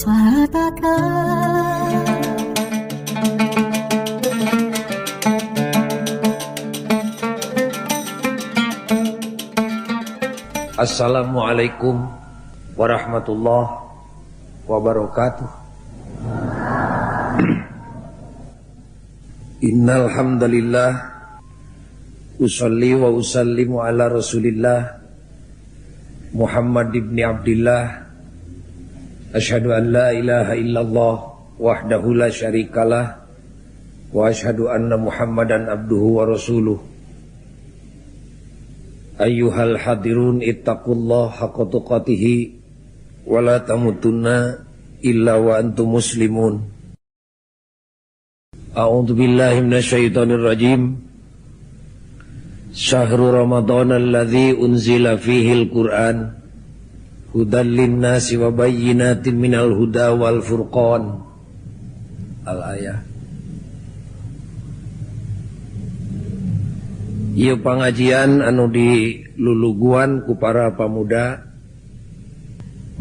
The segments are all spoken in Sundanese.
Pariwisata. Assalamualaikum warahmatullahi wabarakatuh. Innal hamdalillah usalli wa usallimu ala Rasulillah Muhammad ibn Abdillah. Asyhadu an la ilaha illallah wahdahu la syarikalah wa asyhadu anna Muhammadan abduhu wa rasuluh. Ayyuhal hadirun ittaqullah haqqa tuqatihi wa la tamutunna illa wa antum muslimun. A'udzu billahi minasyaitonir rajim. Syahrul Ramadan alladzi unzila fihil Qur'an hudan linnasi wa bayyinatin minal huda wal furqan. Al-ayah. Ieu pangajian anu diluluguan ku para pamuda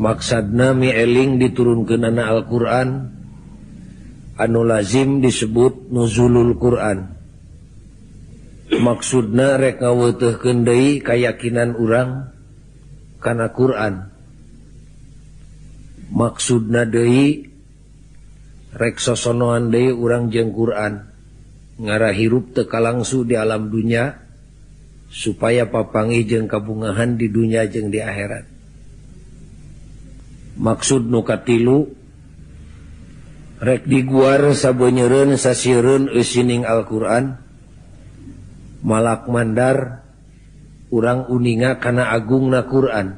maksadna mieling diturunkeunana Al-Qur'an anu lazim disebut nuzulul Qur'an. Maksudna rek ngaweuteurkeun deui kayakinan urang kana Qur'an. Maksudna deui rek sosonoan deui urang jeung Qur'an ngarah hirup teu kalangsu di alam dunya supaya papanggih jeung kabungahan di dunya jeung di akhirat. Maksud nu katilu rek diguar sabeunyereun sasieureun eusining Al-Qur'an malak mandar urang uninga kana agungna Qur'an.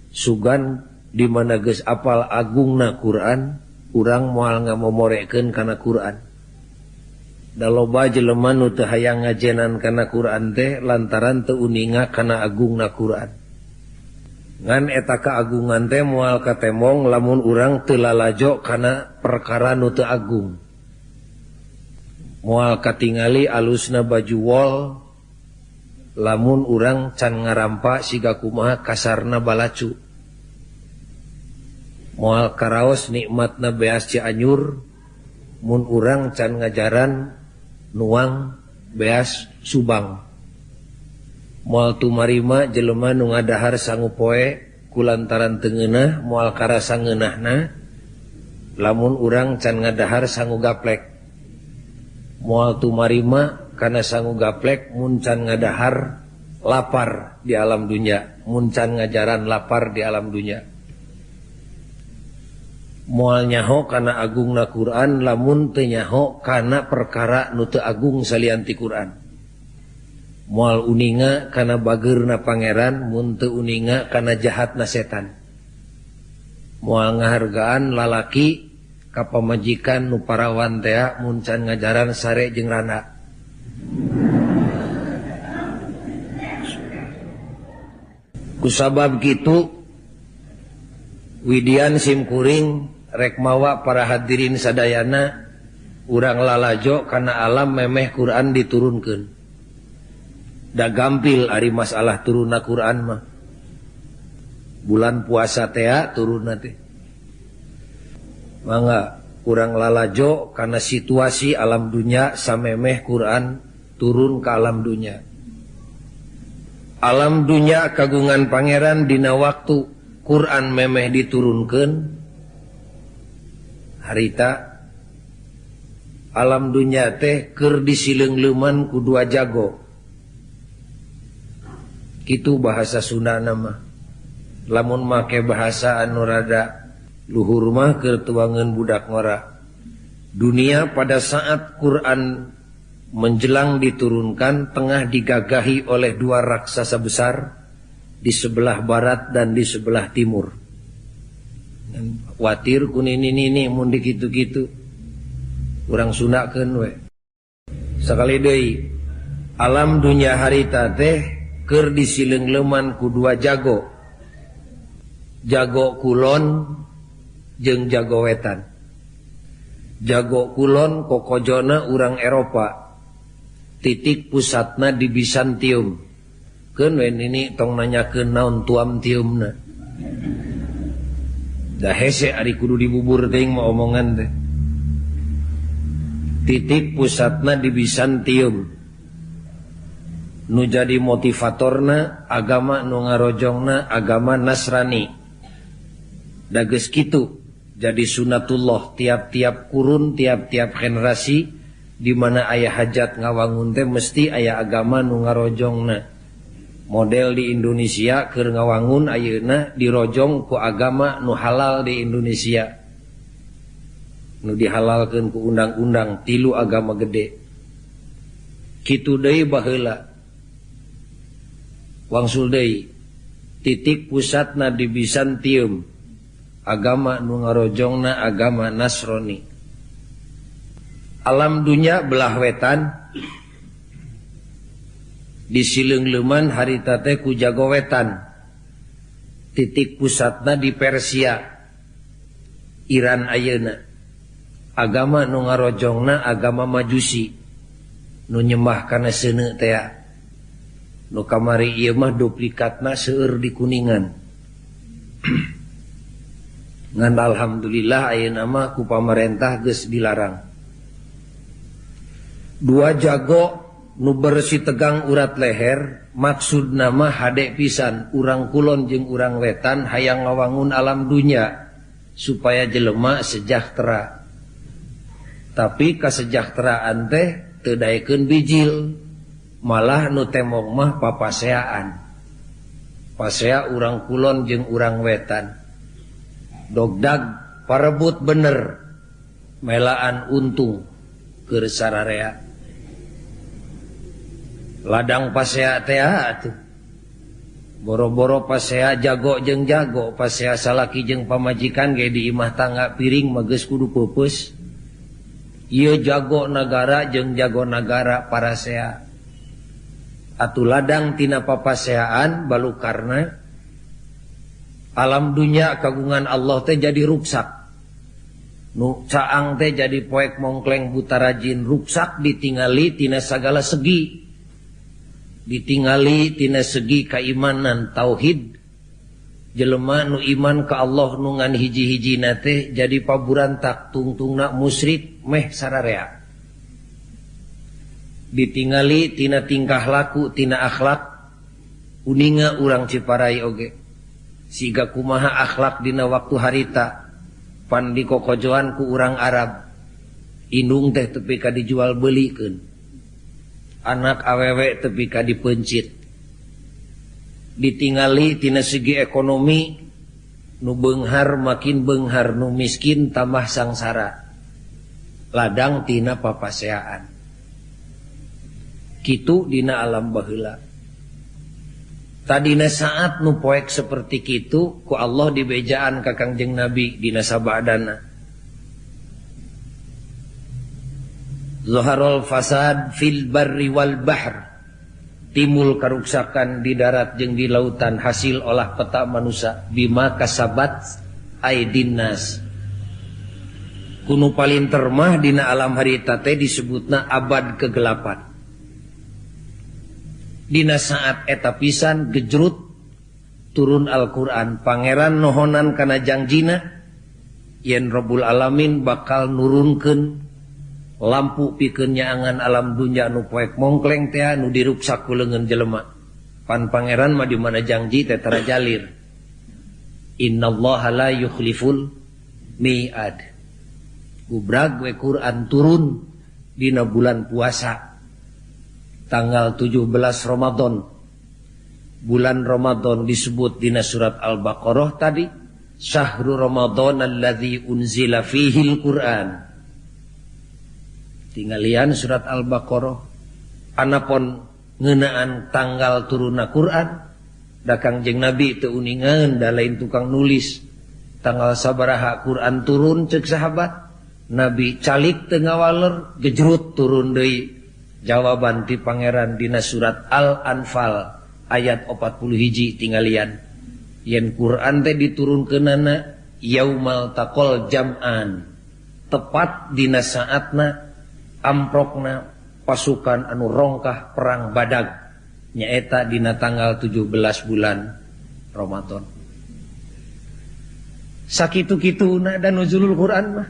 Sugan di mana geus apal agungna Qur'an urang moal ngamomorekeun kana Qur'an. Da loba jelema nu teu hayang ngajenan kana Qur'an teh lantaran teu uninga kana agungna Qur'an. Ngan eta kaagungan teh moal katemong lamun urang teu lalajo kana perkara nu teu agung. Moal katingali alusna baju wol lamun urang can ngarampa siga kumaha kasarna balacu. Moal karaos nikmatna beas Cianjur mun urang can ngajaran nuang beas Subang. Moal tumarima jelema nu ngadahar sangu poe kulantaran teu ngeunah moal karasa ngeunahna lamun urang can ngadahar sangu gaplek. Moal tumarima kana sangu gaplek mun can ngadahar lapar di alam dunya, mun can ngajaran lapar di alam dunya. Moal nyaho kana agungna Quran lamun teu nyaho kana perkara nu teu agung salian ti Quran. Moal uninga kana bageurna pangeran mun teu uninga kana jahatna setan. Moal ngahargaan lalaki ka pamajikan nu parawan tea mun can ngajaran sare jeung randa. Kusabab kitu widian simkuring rek mawa para hadirin sadayana urang lalajo kana alam memeh Quran diturunkeun. Da gampil ari masalah turunna Quran mah. Bulan puasa tea turunna teh. Mangga urang lalajo kana situasi alam dunya samemeh Quran turun ke alam dunya. Alam dunya kagungan pangeran dina waktu Quran memeh diturunkeun harita alam dunya teh keur disileungleman ku dua jago. Kitu bahasa Sunda nama. Lamun make bahasa anu rada luhur mah keur tuangeun budak ngora. Dunia pada saat Quran menjelang diturunkan tengah digagahi oleh dua raksasa besar di sebelah barat dan di sebelah timur. Watir ku nini-nini mun dikitu-kitu urang sundakeun we. Sakali deui alam dunya harita teh keur disileungleman ku dua jago. Jago kulon jeung jago wetan. Jago kulon kokojona urang Eropa. Titik pusatna di Bizantium. Keun we nini tong nanyakeun naon tuam tiumna. Da hese ari kudu dibubur teuing mah omongan teh. Titik pusatna di Bizantium. Nu jadi motivatorna agama nu ngarojongna agama Nasrani. Da geus kitu jadi sunatullah tiap-tiap kurun, tiap-tiap generasi di mana aya hajat ngawangun teh mesti aya agama nu ngarojongna. Model di Indonesia keur ngawangun ayeuna dirojong ku agama nu halal di Indonesia. Nu dihalalkeun ku undang-undang tilu agama gede. Kitu deui baheula. Wangsul deui titik pusatna di Bizantium. Agama nu ngarojongna agama Nasrani. Alam dunya belah wetan disileung-leuman harita teh ku jago wetan. Titik pusatna di Persia, Iran ayeuna. Agama nu ngarojongna agama Majusi, nu nyembah kana seuneu teh. Nu kamari ieu mah duplikatna seueur di Kuningan. Ngan alhamdulillah ayeuna mah ku pamarentah geus dilarang. Dua jago nu bersih tegang urat leher, maksud nama hade pisan urang kulon jeung urang wetan hayang ngawangun alam dunya supaya jelema sejahtera. Tapi kasejahteraan teh teu daekeun bijil, malah nu temong mah papaseaan. Pasea urang kulon jeung urang wetan. Dogdag parebut bener melaan untung keur sararea. Ladang pasea teh atuh. Boro-boro pasea jago jeung jago, pasea salaki jeung pamajikan ge di imah tangga piring mah geus kudu peupeus. Ieu jago nagara jeung jago nagara parasea. Atuh ladang tina papaseaan balukarna alam dunya kagungan Allah teh jadi ruksak. Nu caang teh jadi poek mongkleng buta rajin ruksak ditingali tina sagala segi. Ditingali tina segi keimanan tauhid. Jelema nu iman ka Allah nu ngan hiji-hijina teh jadi paburantak tungtungna musyrik meh sararea. Ditingali tina tingkah laku tina akhlak uninga urang Ciparai oge. Siga kumaha akhlak dina waktu harita pan dikokojoan ku urang Arab. Indung teh tepi ka dijual belikeun. Anak awewe tepi ka dipencit. Ditingali tina segi ekonomi nu beunghar makin beunghar, nu miskin tambah sangsara. Ladang tina papaseaan. Kitu dina alam baheula. Tadina saat nu poek seperti kitu ku Allah dibejaan ka Kangjeng Nabi dina sabadana. Zaharul fasad fil barri wal bahr. Timbul karuksakan di darat jeung di lautan hasil olah peta manusia bima kasabat aidin nas. Kunu paling termah dina alam harita teh disebutna abad kegelapan. Dina saat eta pisan gejrut turun Al-Qur'an, pangeran nohonan kana jangjina yen Rabbul Alamin bakal nurunkeun lampu pikeun nyaangan alam dunya nu poek mongkleng teh nu diruksak ku leungeun jelema. Pan pangeran mah di mana janji teh tara jalir. Innallaha la yukhliful mi'ad. Gubrag we Quran turun dina bulan puasa tanggal 17 Ramadan. Bulan Ramadan disebut dina surat Al-Baqarah tadi, syahrul Ramadan alladzi unzila fihil Quran. Tinggalian surat Al-Baqarah anapon ngeunaan tanggal turunna Quran, da Kangjeng Nabi teu uningan da lain tukang nulis. Tanggal sabaraha Quran turun ceuk sahabat, Nabi calik teu ngawaler gejrut turun deui. Jawaban ti pangeran dina surat Al-Anfal ayat 41 tinggalian. Yen Quran teh diturunkeunana yaumal taqal jam'an, tepat dina saatna amprokna pasukan anu rongkah perang Badag, nyaeta dina tanggal 17 bulan Ramadan. Sakitu-kituna dan nuzulul Quran mah.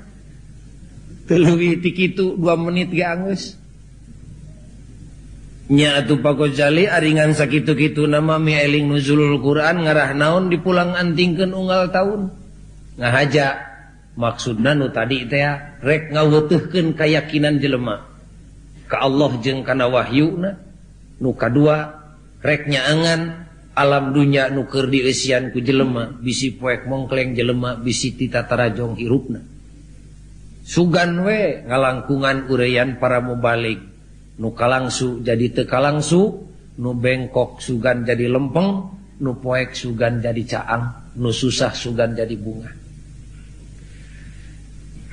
Teu leuwih ti kitu 2 menit ge anggeus. Nya atuh Pak Gozali aringan sakitu-kituna mah mieling nuzulul Quran ngarah naon dipulang antingkeun unggal taun. Ngahaja maksudna nu tadi teh rek ngaweutuhkeun kayakinan jelema ka Allah jeung kana wahyuna. Nu kadua rek nyaangan alam dunya nu keur dieusian ku jelema bisi poek mongkleng jelema bisi titatarajong hirupna. Sugan we ngalangkungan ureuyan para mubalig nu kalangsu jadi teu kalangsu, nu bengkok sugan jadi lempeng, nu poek sugan jadi caang, nu susah sugan jadi bunga.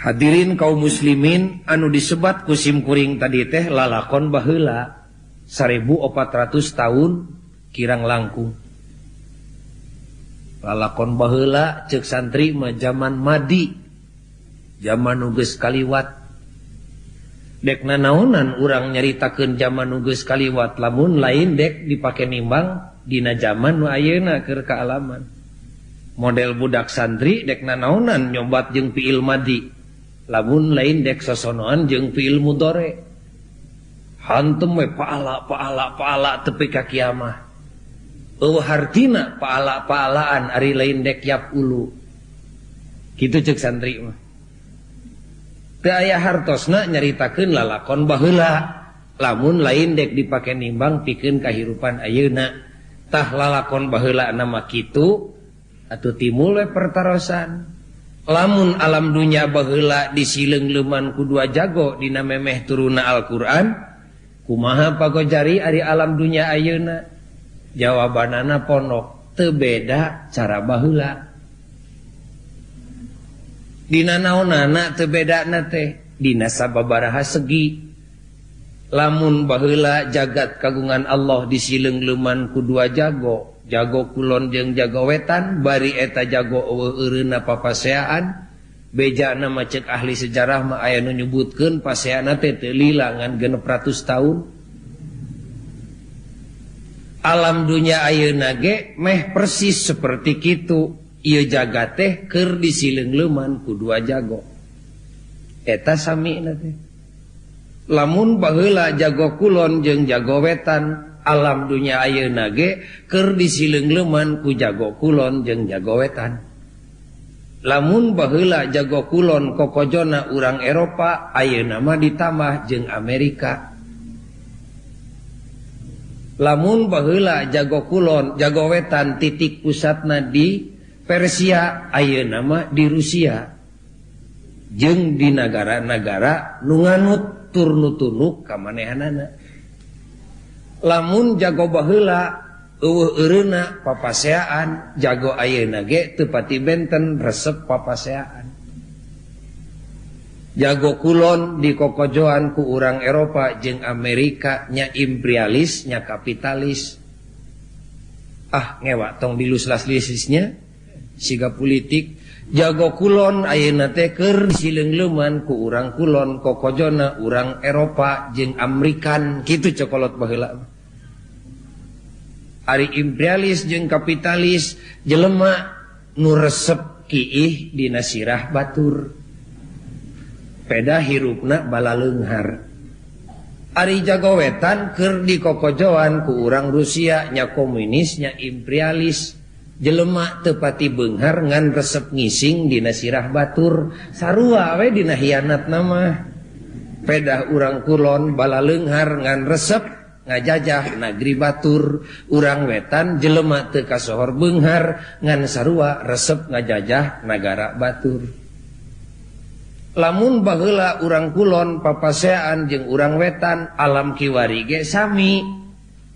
Hadirin kaum muslimin anu disebat ku simkuring tadi teh lalakon baheula 1400 tahun kirang langkung. Lalakon baheula ceuk santri mah zaman madi, zaman nu geus kaliwat. Dek nanaonan urang nyaritakeun zaman nu geus kaliwat lamun lain dek dipake nimbang dina zaman nu ayeuna keur kaalaman. Model budak santri dek nanaonan nyobat jeung fiil madi lamun lain dek sosonoan jeung fiil mudhari. Hantem we paala paala paala tepi ka kiamah. Eueuh hartina paala-paalaan ari lain dek yap ulu. Kitu ceuk santri mah. Teu aya hartosna nyaritakeun lalakon baheula lamun lain dek dipake nimbang pikeun kahirupan ayeuna. Tah lalakon baheula nama kitu atuh timbul we pertarosan. Lamun alam dunya baheula disileung-leuman ku dua jago dina memeh turunna Al-Qur'an, kumaha pagojari ari alam dunya ayeuna? Jawabanana pondok teu beda cara baheula. Dina naonana teu bedana teh dina sababaraha segi. Lamun baheula jagat kagungan Allah disileung-leuman ku dua jago, jago kulon jeung jago wetan, bari eta jago eueuh eureunna papaseaan. Bejana mah ceuk ahli sejarah mah aya nu nyebutkeun paseana teh teu lila ngan 600 tahun. Alam dunya ayeuna ge meh persis seperti kitu. Ieu jagat teh keur disileung-leuman ku dua jago. Eta samina teh. Lamun baheula jago kulon jeung jago wetan, alam dunya ayeuna ge keur disileung-leuman ku jago kulon jeung jago wetan. Lamun baheula jago kulon kokojona urang Eropa, ayeuna mah ditambah jeung Amerika. Lamun baheula jago kulon, jago wetan titik pusatna di Persia, ayeuna mah di Rusia. Jeung di nagara-nagara nu nganut turnu-tunuk ka manehanana. Lamun jago baheula eueuh eureunna papaseaan, jago ayeuna ge teu pati benten resep papaseaan. Jago kulon dikokojoan ku urang Eropa jeung Amerika nya imperialis nya kapitalis. Ah ngewa tong diluslas-lisisnya siga politik. Jago kulon ayeuna teh keur disileung-leuman ku urang kulon kokojona urang Eropa jeung Amerikan kitu cokolot baheula. Ari imperialis jeung kapitalis jelema nu resep kiih dina sirah batur. Peda hirupna balaleunghar. Ari jago wetan keur dikokojoan ku urang Rusia nya komunis nya imperialis. Jelema teu pati beunghar ngan resep ngising dina sirah batur. Sarua we dina hianatna mah. Pedah urang kulon balaleunghar ngan resep ngajajah nagri batur. Urang wetan jelema teu kasohor beunghar ngan sarua resep ngajajah nagara batur. Lamun baheula urang kulon papaseaan jeung urang wetan alam kiwari ge sami.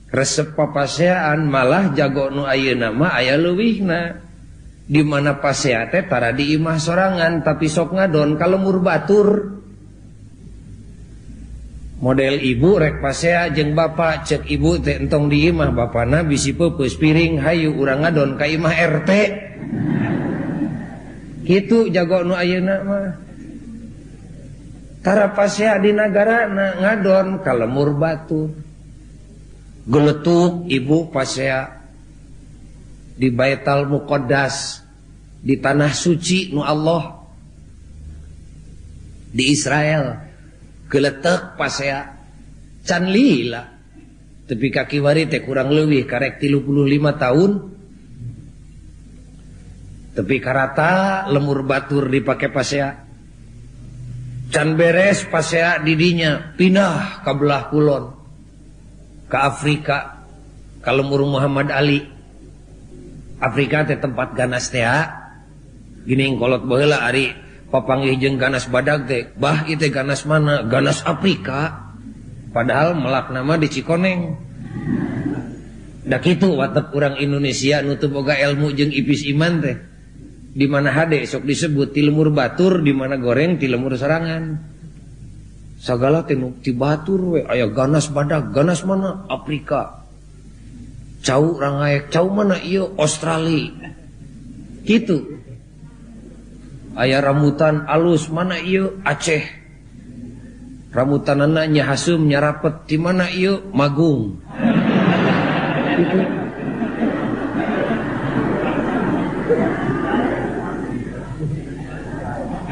Resep papaseaan malah jago nu ayeuna mah aya leuwihna. Di mana pasea teh tara di imah sorangan tapi sok ngadon ka lemur batur. Model ibu rek pasea jeung bapak, cek ibu teh entong di imah bapana bisi peupeus piring hayu urang ngadon ka imah RT. Kitu jago nu ayeuna mah. Tara pasea di nagarana ngadon ka lemur batur. Geletuk ibu pasea di Baitul Muqaddas. Di tanah suci nu Allah di Israel geletek pasea can lila tepi ka kiwari teh kurang leuwih karek 35 tahun tepi karata lemur batur dipake pasea can beres pasea didinya pindah ka belah kulon ka Afrika ka lemur Muhammad Ali. Afrika teh tempat ganas teh gini kolot baheula ari papanggih jeung ganas badag teh bah ieu teh ganas mana ganas Afrika padahal melak nama di Cikoneng. Da kitu watek urang Indonesia nu teu boga ilmu jeung ipis iman teh di mana hade sok disebut ti lemur batur di mana goreng ti lemur sorangan sagala teh nu ti batur we aya ganas badag ganas mana Afrika cau rangaek cau mana ieu Australia kitu. Aya rambutan alus mana ieu Aceh rambutanana nya haseum nya rapet di mana ieu Magung gitu.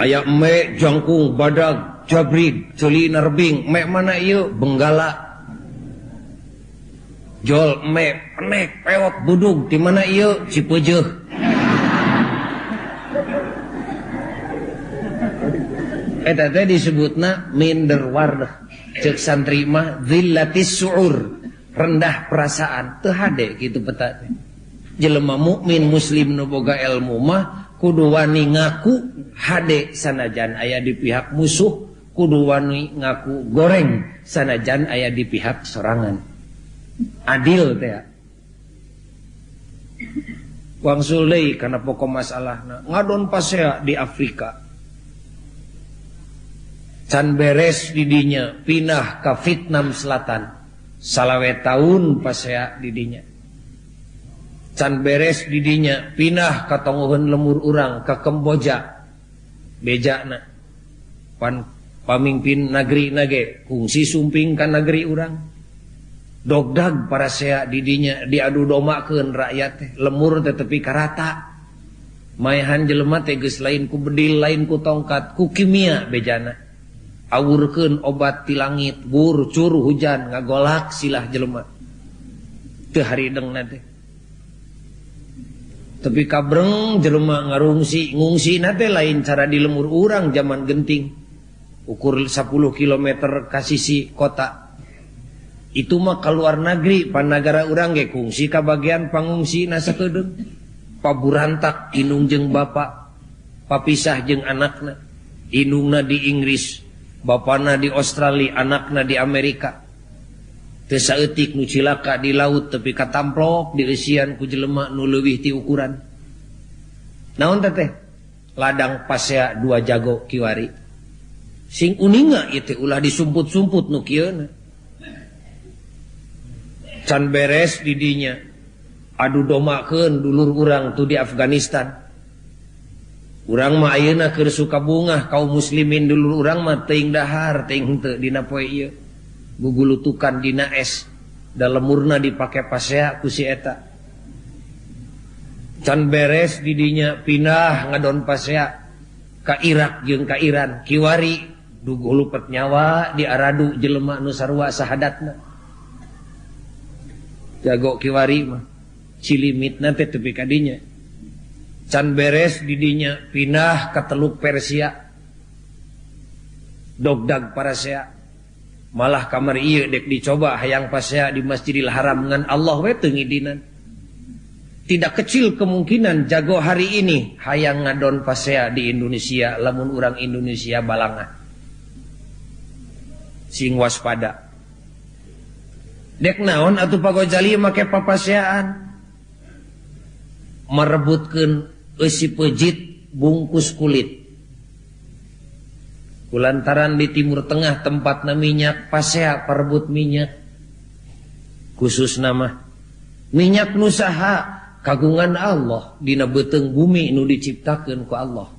Aya me jangkung badag jabrig ceuli nerbing me mana ieu Benggala jol me penek pewot budug di mana ieu Cipeujeuh. Eta teh disebutna minderwardah ceuk santri mah zillatis su'ur rendah perasaan teu hade kitu peta teh. Jelema mukmin muslim nu boga ilmu mah kudu wani ngaku hade sanajan aya di pihak musuh kudu wani ngaku goreng sanajan aya di pihak sorangan adil teh. Wangsul deui kana pokok masalahna ngadon pasea di Afrika can beres didinya pindah ke Vietnam Selatan salawe tahun pasea didinya can beres didinya pindah ka tonggoheun lemur urang ka Kamboja bejana pan pamimpin nagri nage kungsi sumping ka nagri urang dogdag parasea didinya diadu domakeun rakyat teh lemur teh tepi karata maehan jelema teh geus lain ku bedil lain ku tongkat ku kimia bejana awurkeun obat ti langit bur cur hujan ngagolak silah jelema teu haridengna teh tepi kabreng jelema ngarungsi ngungsina teh lain cara di lemur urang zaman genting ukur 10 km ka sisi kota itu mah keluar negeri panagara urang ge kungsi ka bagian pangungsina sakedeung paburantak indung jeung bapa papisah jeung anakna indungna di Inggris bapana di Australia, anakna di Amerika. Teu saeutik nu cilaka di laut tepi katamplok dieusian ku jelema nu leuwih ti ukuran. Naon teh? Ladang pasea dua jago kiwari. Sing uninga ieu teh ulah disumput-sumput nu kieuna. Can beres di dinya adu domakeun dulur urang tu di Afghanistan. Urang mah ayeuna keur suka bungah kaum muslimin dulur urang mah teuing dahar teuing henteu dina poe ieu. Gugulutukan dina es da lemurna dipake pasea ku si eta. Can beres di dinya pindah ngadon pasea ka Irak jeung ka Iran kiwari dugulupet nyawa diaradu jelema nu sarua sahadatna. Jago kiwari mah cilimitna teh tepi ka dinya. Can beres didinya pindah ke Teluk Persia dogdag parasea malah kamar ieu dek dicoba hayang pasea di Masjidil Haram ngan Allah we teu ngidinan. Tidak kecil kemungkinan jago hari ini hayang ngadon pasea di Indonesia lamun urang Indonesia balangah sing waspada. Dek naon atuh Pak Gojali make papaseaan merebutkeun eusi pejit bungkus kulit. Kulantaran di Timur Tengah tempatna minyak pasea parebut minyak khusus nama minyak nu saha kagungan Allah dina beuteung bumi nu diciptakeun ku Allah.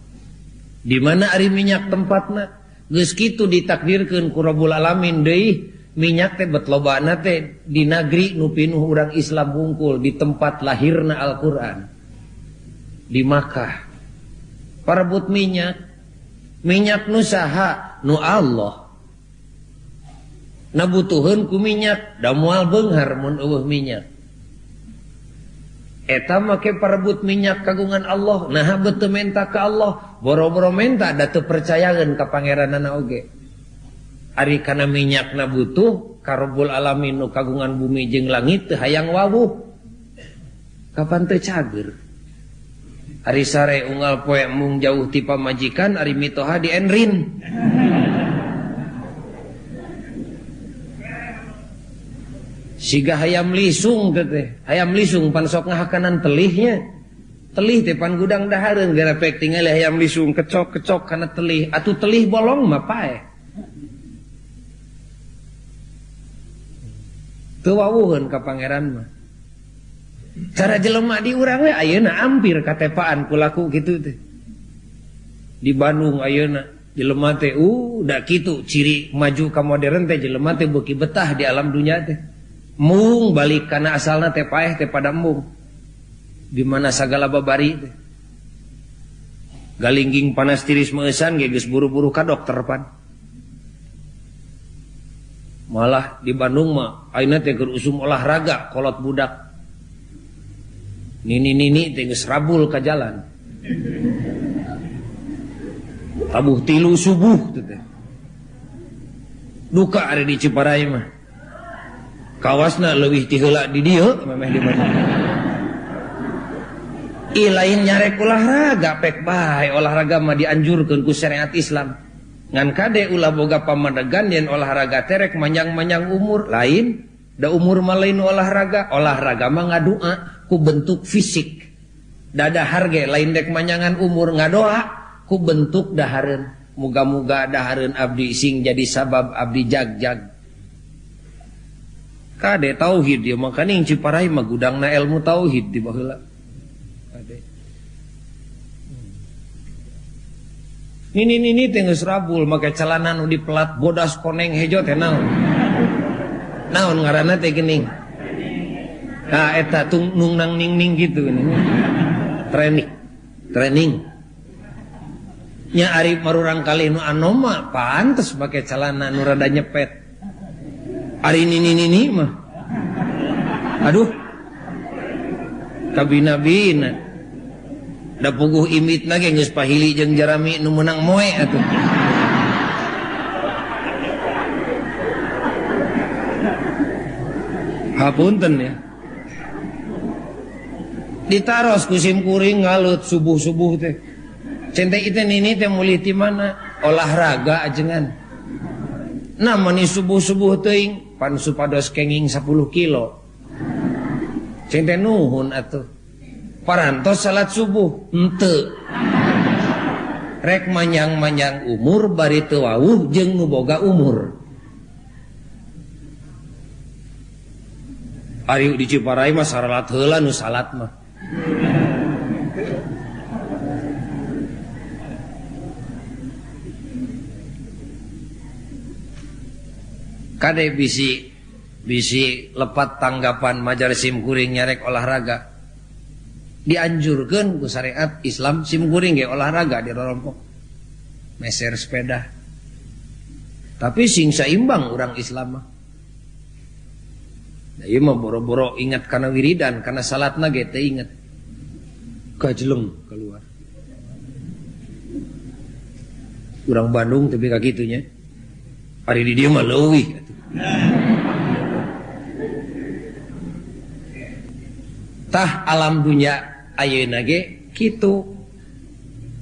Di mana ari minyak tempatna geus kitu ditakdirkeun ku Rabbul Alamin deui minyak teh bet lobana teh di nagri nu pinuh urang Islam hungkul di tempat lahirna Al-Qur'an di Makkah. Parebut minyak. Minyak nu saha? Nu Allah. Nabutuheun ku minyak, da moal beunghar mun eueuh minyak. Eta make parebut minyak kagungan Allah, naha beuteung menta ka Allah, boro-boro menta da teu percayaeun ka pangeranana oge. Ari kana minyakna butuh, ka Rabbul Alamin nu kagungan bumi jeung langit teu hayang wawuh. Kapan teu cager? Ari sare unggal poe mung jauh ti pamajikan, ari mitoha di enrin. Siga hayam lisung teh, hayam lisung pan sok ngahakanan telihnya. Telih teh pan gudang dahareun garapek tingali hayam lisung kecok-kecok kana telih, atuh telih bolong mah paeh. Teu wawuheun ka pangeran mah. Cara jelema di urang we ayeuna ampir katepaan ku laku kitu teh. Di Bandung ayeuna jelema teh da kitu ciri maju ka modern teh jelema teh beuki betah di alam dunya teh. Mung balik kana asalna teh paeh teh pada mung. Di mana sagala babari teh. Galingging panas tiris meusan ge geus buru-buru ka dokter pan. Malah di Bandung mah ayeuna teh keur usum olahraga kolot budak. Nini-nini teh geus rabul ka jalan. Tabuh 3 subuh teh. Duka ari di Ciparai mah. Kawasna leuwih ti heula di dieu memeh di mana. Ih lain nyarek olahraga pek bae, olahraga mah dianjurkeun ku syariat Islam. Ngan kade ulah boga pamadegan yen olahraga terek manjang-manjang umur, lain da umur mah lain olahraga, olahraga mah ngadua ku bentuk fisik. Dada harge lain dek manjangan umur ngadoa ku bentuk dahareun. Muga-muga dahareun abdi sing jadi sabab abdi jag-jag. Kade tauhid ya makanya yang Ciparai mah gudangna ilmu tauhid di baheula. Kade. Nini-nini teh geus rabul make celana nu dipelat bodas koneng hejo teh naon. Naon ngaranna teh geuning. Nah eta tung nung nang ning-ning kitu geuning. Training. Training. Nya ari marurang kali nu anoma pantes make celana nu rada nyepet. Ari nini-nini mah. Aduh. Kabina-bina. Da puguh imitna ge geus pahili jeung jarami nu meunang moe atuh. Hapunten ya. Ditaros ku sim kuring ngalut subuh-subuh teh. Cente itu nini teh mulih ti mana? Olahraga ajengan. Nah mani subuh-subuh teuing pan supados kenging 10 kilo. Cente nuhun atuh. Parantos salat subuh henteu. Rek manjang-manjang umur bari teu wawuh jeung nu boga umur. Ari di Ciparai mah saralat heula nu salat mah. Kade bisi lepat tanggapan majar sim kuring nyarek olahraga. Dianjurkeun ku syariat Islam sim kuring ge olahraga di rorompok. Meser sepeda. Tapi sing saimbang urang Islam mah. Nah, ieu mah boro-boro ingat kana wiridan, kana salatna ge teu inget. Kajeleng keluar. Urang Bandung tapi ka kitu nya. Ari di dieu mah leuwih atuh. Tah alam dunya ayeuna ge kitu.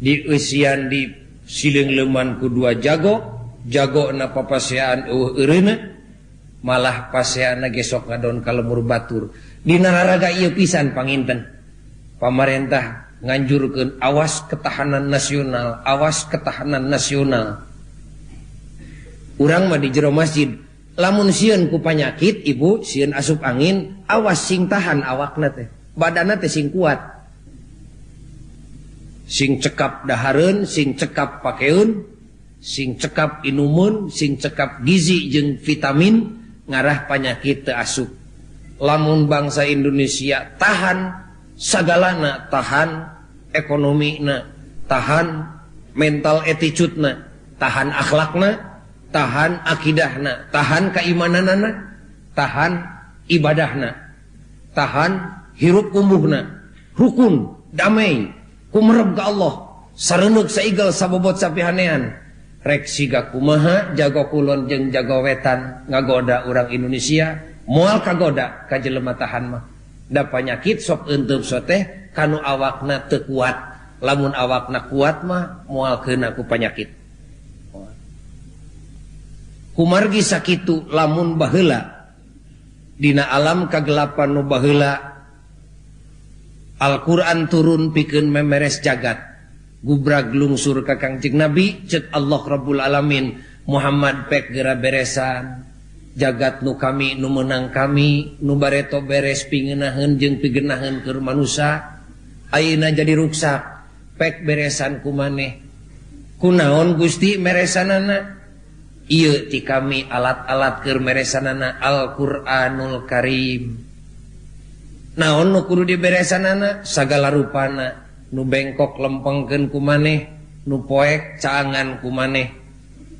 Dieusian di sileung-leuman ku dua jago, jagona papasean eueuh eureuna, malah paseana ge sok ngadon ka lemur batur. Dina raraga ieu pisan panginten. Pamarentah nganjurkeun awas ketahanan nasional, awas ketahanan nasional. Urang mah di jero masjid, lamun sieun ku panyakit ibu, sieun asup angin, awas sing tahan awakna teh, badanna teh sing kuat. Sing cekap dahareun, sing cekap pakeun, sing cekap inumun, sing cekap gizi jeung vitamin, ngarah panyakit teu asup. Lamun bangsa Indonesia tahan sagalana, tahan ekonomina, Tahan mental attitude-na, tahan akhlakna, tahan akidahna, tahan keimananana, tahan ibadahna, tahan hirup kumbuhna, rukun, damai, kumerep ka Allah, sareuneuh saigal sabobot sapihanean. Rek siga kumaha jago kulon jeung jago wetan ngagoda urang Indonesia, moal kagoda ka jelema tahan mah. Da panyakit sok eunteub soteh kanu awakna teu kuat, lamun awakna kuat mah moal keuna ku panyakit. Kumargi sakitu lamun baheula dina alam kagelapan nu baheula Al-Qur'an turun pikeun memeres jagat gubrag lungsur ka Kangjeng Nabi ceuk Allah Rabbul Alamin Muhammad pek geura beresan jagat nu kami nu meunang kami nu bareto beres pingeunaheun jeung pigenaheun keur manusa ayeuna jadi ruksak pek beresan ku maneh kunaon Gusti meresanana. Ieu ti kami alat-alat keur meresanana Al-Qur'anul Karim. Naon nu kudu diberesanana sagala rupana, nu bengkok lempengkeun ku maneh, nu poek caangan ku maneh,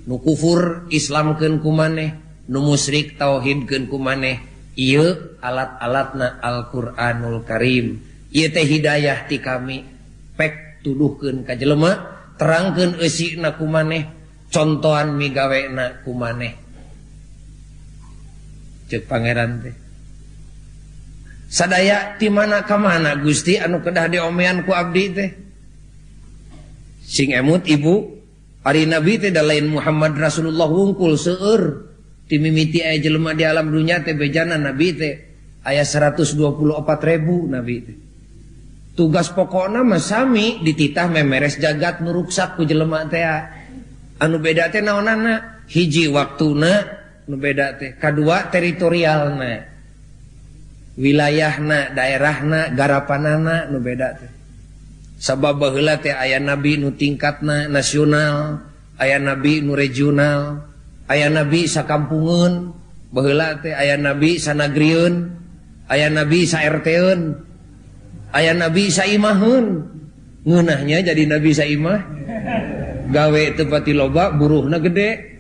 nu kufur Islamkeun ku maneh, nu musyrik tauhidkeun ku maneh. Ieu alat-alatna Al-Qur'anul Karim. Ieu teh hidayah ti kami, pek tuduhkeun ka jelema, terangkeun eusina ku maneh, contohan migawena ku maneh. Ceuk pangeran teh sadaya ti mana ka mana Gusti anu kedah diomean ku abdi teh. Sing emut ibu, ari nabi teh da lain Muhammad Rasulullah wungkul seueur ti mimiti aya jelema di alam dunya teh bejana nabi teh aya 124.000 nabi teh. Tugas pokokna mah sami dititah memeres jagat nu ruksak ku jelema teh. Anu beda teh naonana? Hiji waktuna nu beda teh, kadua teritorialna, wilayahna, daerahna, garapanana nu beda teh. Sabab baheula teh aya nabi nu tingkatna nasional, aya nabi nu regional, aya nabi sakampungeun, baheula teh aya nabi sanagrieun, aya nabi sa-RT-eun, aya nabi saimaheun. Ngeunahnya jadi nabi saimah. Gawe teu pati loba, buruhna gede.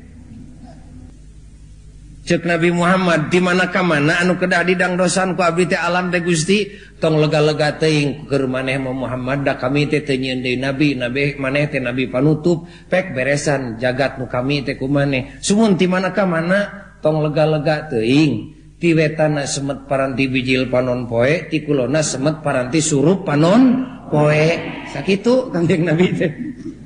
Ceuk Nabi Muhammad di mana ka mana anu kedah didangdosan ku abdi teh alam teh Gusti, tong lega-lega teuing keur maneh mah Muhammad da kami teh teu nyieun deui nabi, nabi maneh teh nabi panutup, pek beresan jagat nu kami teh ku maneh. Sumun di mana ka mana tong lega-lega teuing. Ti wetana semet paranti bijil panon poe, ti kulona semet paranti surup panon poe. Sakitu Kangjeng Nabi teh.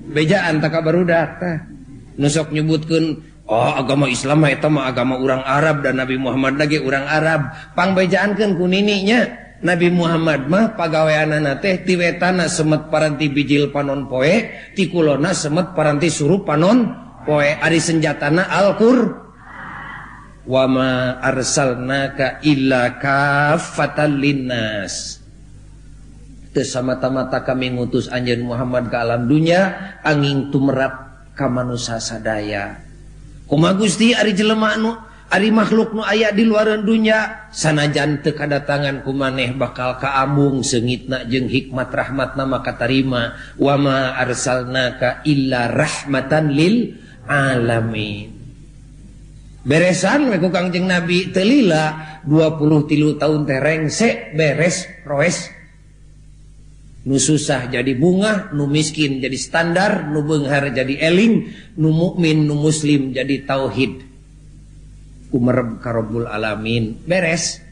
Bejaan tak barudak tah. Nu sok nyebutkeun oh agama Islam mah eta mah agama urang Arab dan Nabi Muhammad lagi urang Arab. Pangbejaankeun ku nininya Nabi Muhammad mah pagaweanana teh ti wetana semet paranti bijil panon poe, ti kulona semet paranti surup panon poe. Ari senjatana Al-Qur'an. Wa ma arsalnaka illa kaffatan linnas. Teu samata-mata kami ngutus anjeun Muhammad ka alam dunya angin tumerap ka manusa sadaya. Kumaha Gusti ari jelema anu ari makhluk nu aya di luareun dunya sanajan teu kadatangan ku maneh bakal kaambung seungitna jeung hikmat rahmatna maka tarima. Wa ma arsalnaka illa rahmatan lil alamin. Beresan we ku Kangjeng Nabi teu lila 23 tahun teh rengse beres roes. Nu susah jadi bunga, nu miskin jadi standar, nu beunghar jadi eling, nu mukmin nu muslim jadi tauhid. Kumerep ka Rabbul Alamin. Beres.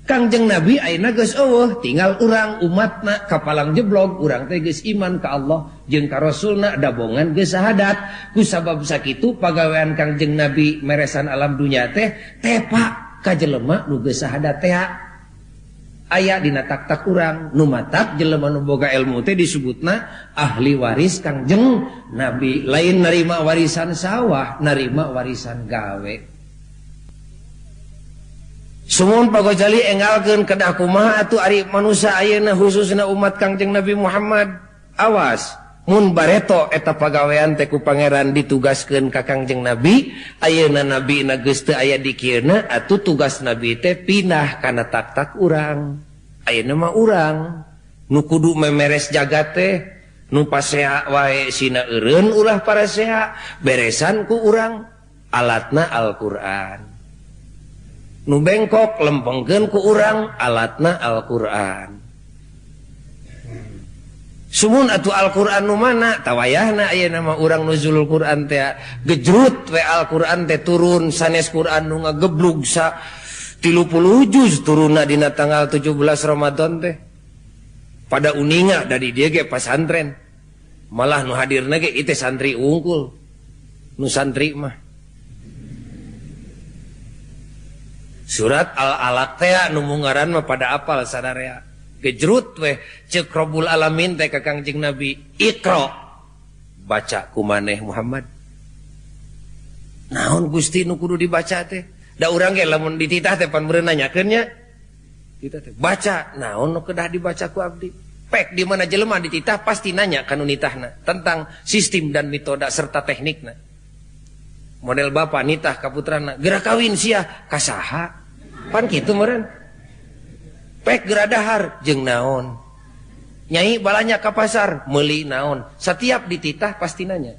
Kangjeng Nabi ayeuna geus eueuh, tinggal urang umatna kapalang jeblog, urang teh geus iman ka Allah jeung ka Rasulna dabongan geus sahadat. Ku sabab sakitu pagawean Kangjeng Nabi meresan alam dunya teh tepa ka jelema nu geus sahadat teh. Aya dina tak-tak urang nu matak jelema nu boga ilmu teh disebutna ahli waris Kangjeng Nabi. Lain narima warisan sawah, narima warisan gawe. Sumuhun Pak Gojali engalkeun kedah kumaha atuh ari manusia ayeuna khususna umat Kangjeng Nabi Muhammad. Awas mun bareto eta pagawean teh ku pangeran ditugaskeun ka Kangjeng Nabi, ayeuna nabi na geus teu aya di kieuna atuh tugas nabi teh pindah kana tak-tak urang. Ayeuna mah urang nu kudu memeres jagat teh Nu pasea wae sina eureun ulah parasea beresan ku urang alatna Al-Qur'an. Nu bengkok lempengkeun ku urang alatna Al-Qur'an. Sumun atuh Al-Qur'an nu mana tawayahna ayeuna mah urang nuzulul Qur'an teh gejrut we Al-Qur'an teh turun sanes Qur'an nu ngageblug sa 30 juz turunna dina tanggal 17 Ramadan teh. Pada uninga dari dia ge pasantren. Malah nu hadirna ge ieu teh santri unggul. Nu santri mah. Surat Al-Alaq teh nu mungaran mah pada apal sadarea. Gejrut weh ceuk Rabbul Alamin teh ka Kangjeng Nabi, Iqra, baca ku maneh Muhammad. Naon Gusti nu kudu dibaca teh? Da urang ge lamun dititah teh pan meureun nanyakeun nya. Dititah teh baca, naon nu kedah dibaca ku abdi? Pek di mana jelema dititah pasti nanya ka nu nitahna tentang sistem dan metode serta teknikna. Model bapak nitah ka putrana, geura kawin sia ka saha? Pan kitu meureun. Pek geura dahar jeung naon? Nyai balanya ka pasar meuli naon? Setiap dititah pasti nanya.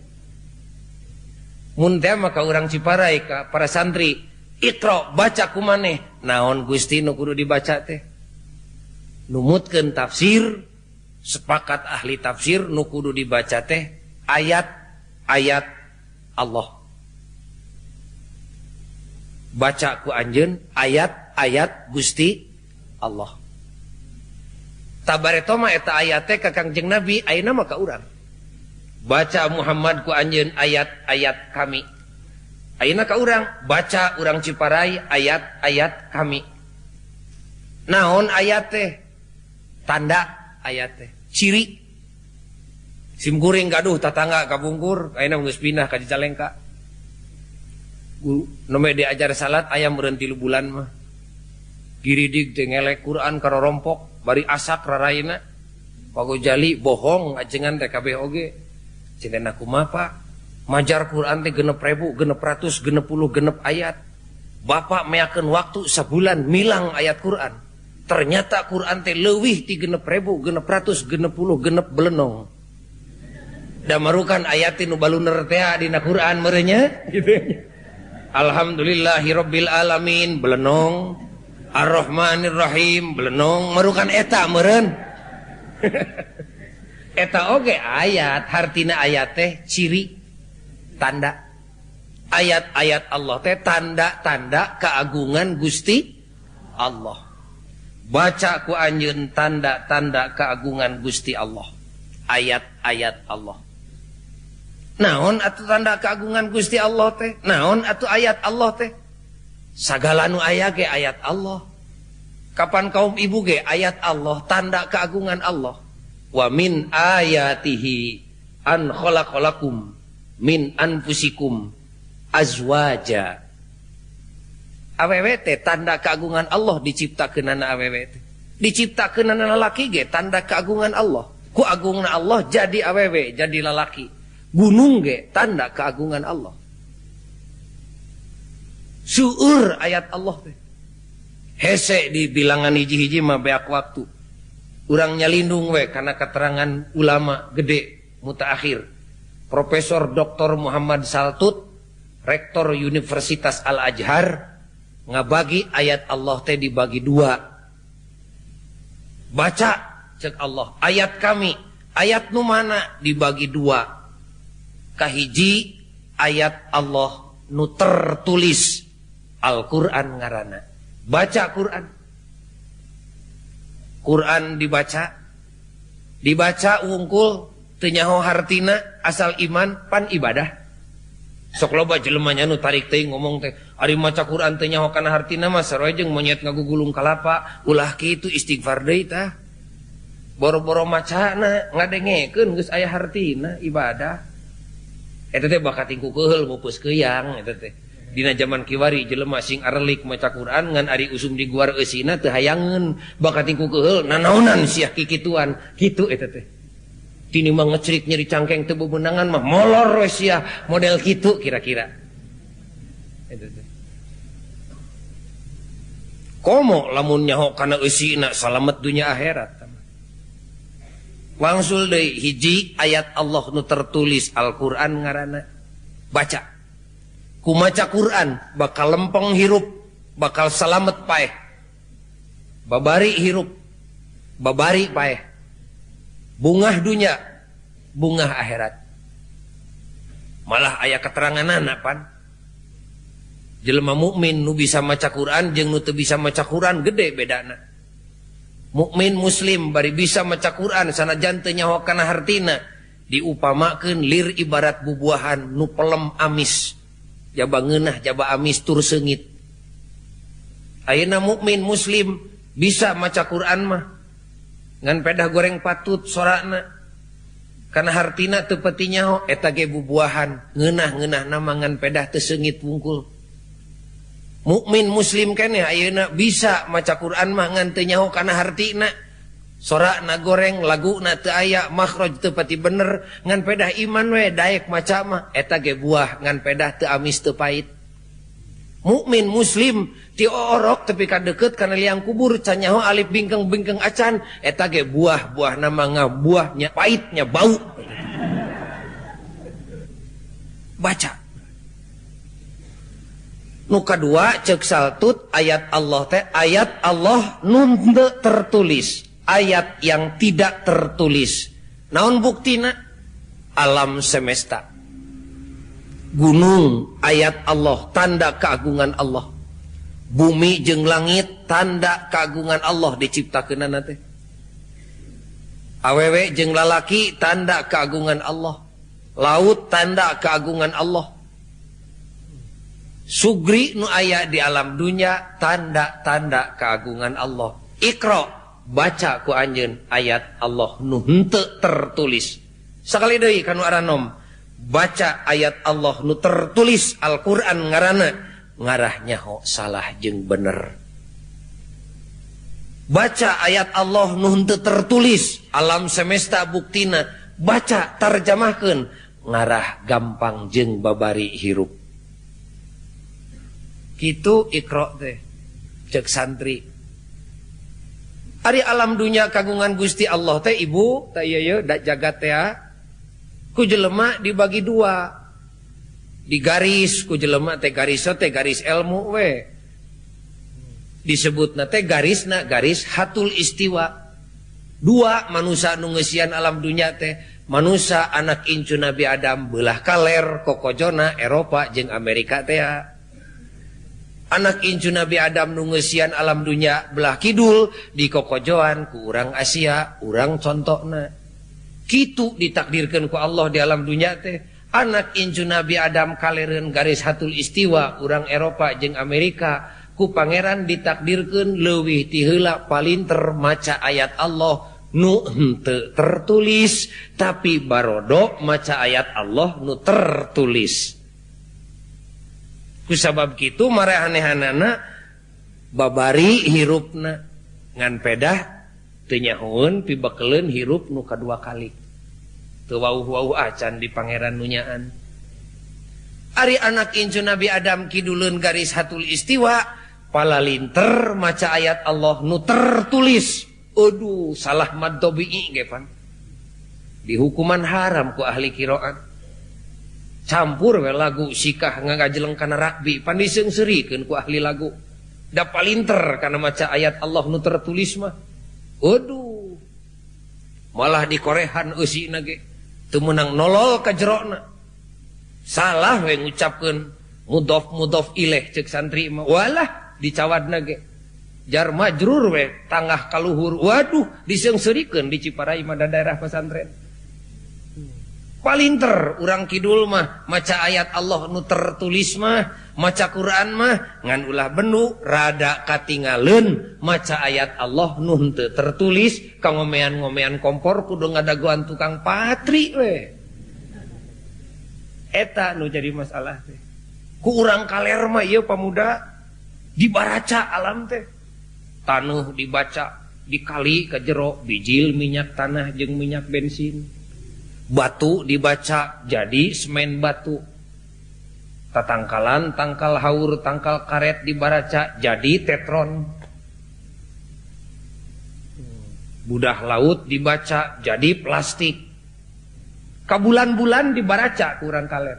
Mun teh mah ka urang Ciparai ka para santri, Iqra baca ku maneh, naon Gusti nu kudu dibaca teh? Numutkeun tafsir, sepakat ahli tafsir nu kudu dibaca teh ayat-ayat Allah. Baca ku anjeun ayat-ayat Gusti Allah. Tabareto mah eta ayat teh ka Kangjeng Nabi, ayeuna mah ka urang. Baca Muhammad ku anjeun ayat-ayat kami. Ayeuna ka urang, baca urang Ciparai ayat-ayat kami. Naon ayat teh? Tanda ayat teh, ciri. Simkuring gaduh tatangga kabungkur, ayeuna geus pindah ka Cicalengka. Nembe diajar salat aya meureun 3 bulan mah. Giridig teh ngelek Quran karorompok, bari asak raraina. Pagojali bohong ajengan teh kabeh oge. Cenah kumaha Pak? Majar Quran teh 6.000, 660 ayat. Bapak meakeun waktu sabulan milang ayat Quran. Ternyata Quran teh leuwih ti 6.666 belenong. Da marukan ayat nu baluner teh dina Quran meureun nya kitu nya. Alhamdulillahirabbil alamin belenong. Ar-Rahmanir-Rahim belenong marukan eta meureun. Eta oge ayat, hartina ayat teh ciri tanda. Ayat-ayat Allah teh tanda-tanda keagungan Gusti Allah. Baca ku anjeun tanda-tanda keagungan Gusti Allah. Ayat-ayat Allah. Naon atuh tanda keagungan Gusti Allah teh? Naon atuh ayat Allah teh? Sagala nu aya ge ayat Allah. Kapan kaum ibu ge ayat Allah, tanda keagungan Allah. Wa min ayatihi an khalaqalakum min anfusikum azwaja. Awewe teh tanda keagungan Allah diciptakeunana awewe teh. Diciptakeunana lalaki ge tanda keagungan Allah. Ku agungna Allah jadi awewe, jadi lalaki. Gunung ge tanda keagungan Allah. Seueur ayat Allah teh. Hese di bilangan hiji-hiji mah beak waktu. Urang nyalindung we karena keterangan ulama gede mutaakhir. Profesor Dr. Muhammad Saltut, Rektor Universitas Al-Azhar, ngabagi ayat Allah teh dibagi dua. Baca cek Allah, ayat kami, ayat nu mana dibagi dua. Kahiji ayat Allah nu tertulis Al-Qur'an ngaranna. Baca Quran. Quran dibaca. Dibaca wungkul teu nyaho hartina asal iman pan ibadah. Sok loba jelema nya nu tarik teuing ngomong teh ari maca Quran teu nyaho kana hartina mah sarua jeung monyet ngagugulung kalapa, ulah kitu istighfar deui tah. Boro-boro macana ngadengekeun geus aya hartina ibadah. Eta teh bakat tingku keheul mupus keuyang eta teh. Dina zaman kiwari jelema sing arelik maca Quran ngan ari usum diguar eusina teu hayangeun bakat tingku keheul nanaonan sia kikituan kitu eta teh. Tini mah ngecerik nyeri cangkeng teu bebenangan mah molor we sia model kitu kira-kira. Eta teh. Komo lamun nyaho kana eusina salamet dunya akhirat. Wangsul deui hiji ayat Allah nu tertulis Al-Qur'an ngaranna. Baca. Ku maca Quran bakal lempeng hirup, bakal salamet paeh. Babari hirup, babari paeh. Bungah dunya, bungah akhirat. Malah aya keteranganana pan. Jelema mukmin nu bisa maca Quran jeung nu teu bisa maca Quran gede bedana. Mukmin muslim bari bisa maca Quran sanajan teu nyaho kana hartina diupamakeun lir ibarat bubuahan nu pelem amis. Jaba ngeunah jaba amis tur seungit. Ayeuna mukmin muslim bisa maca Quran mah ngan pedah goreng patut sorana kana hartina teu peti nyaho eta ge bubuahan ngeunah-ngeunah nama ngan pedah teu seungit wungkul. Mukmin muslim keneh ayeuna bisa maca Quran mah ngan teu nyaho kana hartina sorakna goreng laguna teu aya makhraj teu pati bener ngan pedah iman we daek maca mah eta ge buah ngan pedah teu amis teu pahit. Mukmin muslim ti orok tepi ka deukeut kana liang kubur can nyaho alif bingkeng-bingkeng acan eta ge buah-buahna mah ngabuahnya pahitnya bau. Baca. Nu kadua ceuk saltut ayat Allah teh ayat Allah nu teu tertulis, ayat yang tidak tertulis. Naon buktina? Alam semesta. Gunung ayat Allah, tanda keagungan Allah. Bumi jeung langit tanda keagungan Allah diciptakeunana teh. Awewe jeung lalaki tanda keagungan Allah. Laut tanda keagungan Allah. Sugri nu aya di alam dunya tanda-tanda keagungan Allah. Iqra, baca ku anjeun ayat Allah nu henteu tertulis. Sakali deui kanu aranom, baca ayat Allah nu tertulis Al-Qur'an ngaranna ngarah nyaho salah jeung bener. Baca ayat Allah nu henteu tertulis alam semesta buktina, baca tarjamahkeun ngarah gampang jeung babari hirup. Kitu Iqra teh cek santri. Ari alam dunya kagungan Gusti Allah teh ibu teh ieu da jagat teh ku jelema dibagi dua. Di garis ku jelema teh garis teh garis ilmu we. Disebutna teh garisna garis hatul istiwa. Dua manusia nu ngeusian alam dunya teh manusia anak incu Nabi Adam beulah kaler kokojona Eropa jeung Amerika teh. Anak incu Nabi Adam nu ngeusian alam dunya belah kidul di kokojoan ku urang Asia, urang contokna. Kitu ditakdirkeun ku Allah di alam dunya teh. Anak incu Nabi Adam kalereun garis hatul istiwa urang Eropa jeung Amerika ku pangeran ditakdirkeun leuwih ti heula palinter maca ayat Allah nu henteu tertulis tapi barodo maca ayat Allah nu tertulis. Kusabab kitu marehanehanana babari hirupna ngan pedah teu nyahoeun pibekeleun hirup nu kadua kali. Teu wauh-wauh acan di pangeran nu nyaan. Ari anak incu Nabi Adam kiduleun garis hatul istiwa palalinter maca ayat Allah nu tertulis. Aduh salah mad tabi'i ge pan. Dihukuman haram ku ahli qiraat. Campur we lagu sikah ngagajeleng kana rugby pan diseungseurikeun ku ahli lagu. Da palinter kana maca ayat Allah nu tertulis mah. Aduh. Malah dikorehan eusina ge teu meunang nolol ka jerona. Salah we ngucapkeun mudhof mudhof ilaih ceuk santri mah. Walah dicawadna ge. Jar majrur we tangah kaluhur. Waduh diseungseurikeun di Ciparai mah da daerah pesantren. Palinter urang kidul mah maca ayat Allah nu tertulis mah maca Quran mah ngan ulah benu rada katingaleun maca ayat Allah nu henteu tertulis ka ngomean-ngomean kompor kudu ngadagoan tukang patri we. Eta nu jadi masalah teh. Ku urang kaler mah ieu pamuda dibaraca alam teh. Taneuh dibaca dikali ka jero bijil minyak tanah jeung minyak bensin. Batu dibaca jadi semen batu. Tatangkalan, tangkal haur, tangkal karet dibaraca jadi tetron. Budah laut dibaca jadi plastik. Kabulan-bulan dibaraca ku urang kaler.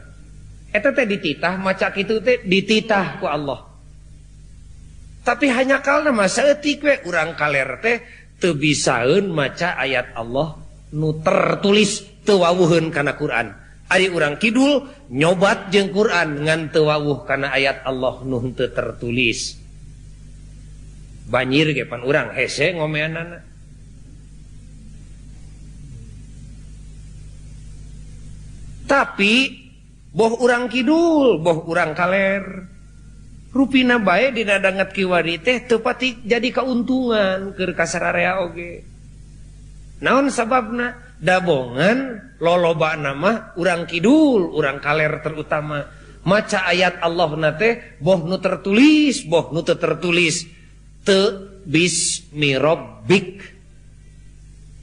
Eta teh dititah maca kitu teh dititah ku Allah. Tapi hanya kalna mah saeutik we urang kaler teh teu bisaeun maca ayat Allah nu tertulis teu wawuheun kana Quran. Ari urang kidul nyobat jeung Quran ngan teu wawuh kana ayat Allah nu henteu tertulis. Banjir ge pan urang hese ngomeanana. Tapi boh urang kidul, boh urang kaler, rupina bae dina danget kiwari teh teu pati jadi kauntungan keur kasararea oge. Naon sababna? Dabongan loloba nama urang kidul, urang kaler terutama maca ayat Allah na teh boh nu tertulis, boh nu teu tertulis, teu bismi rabbik.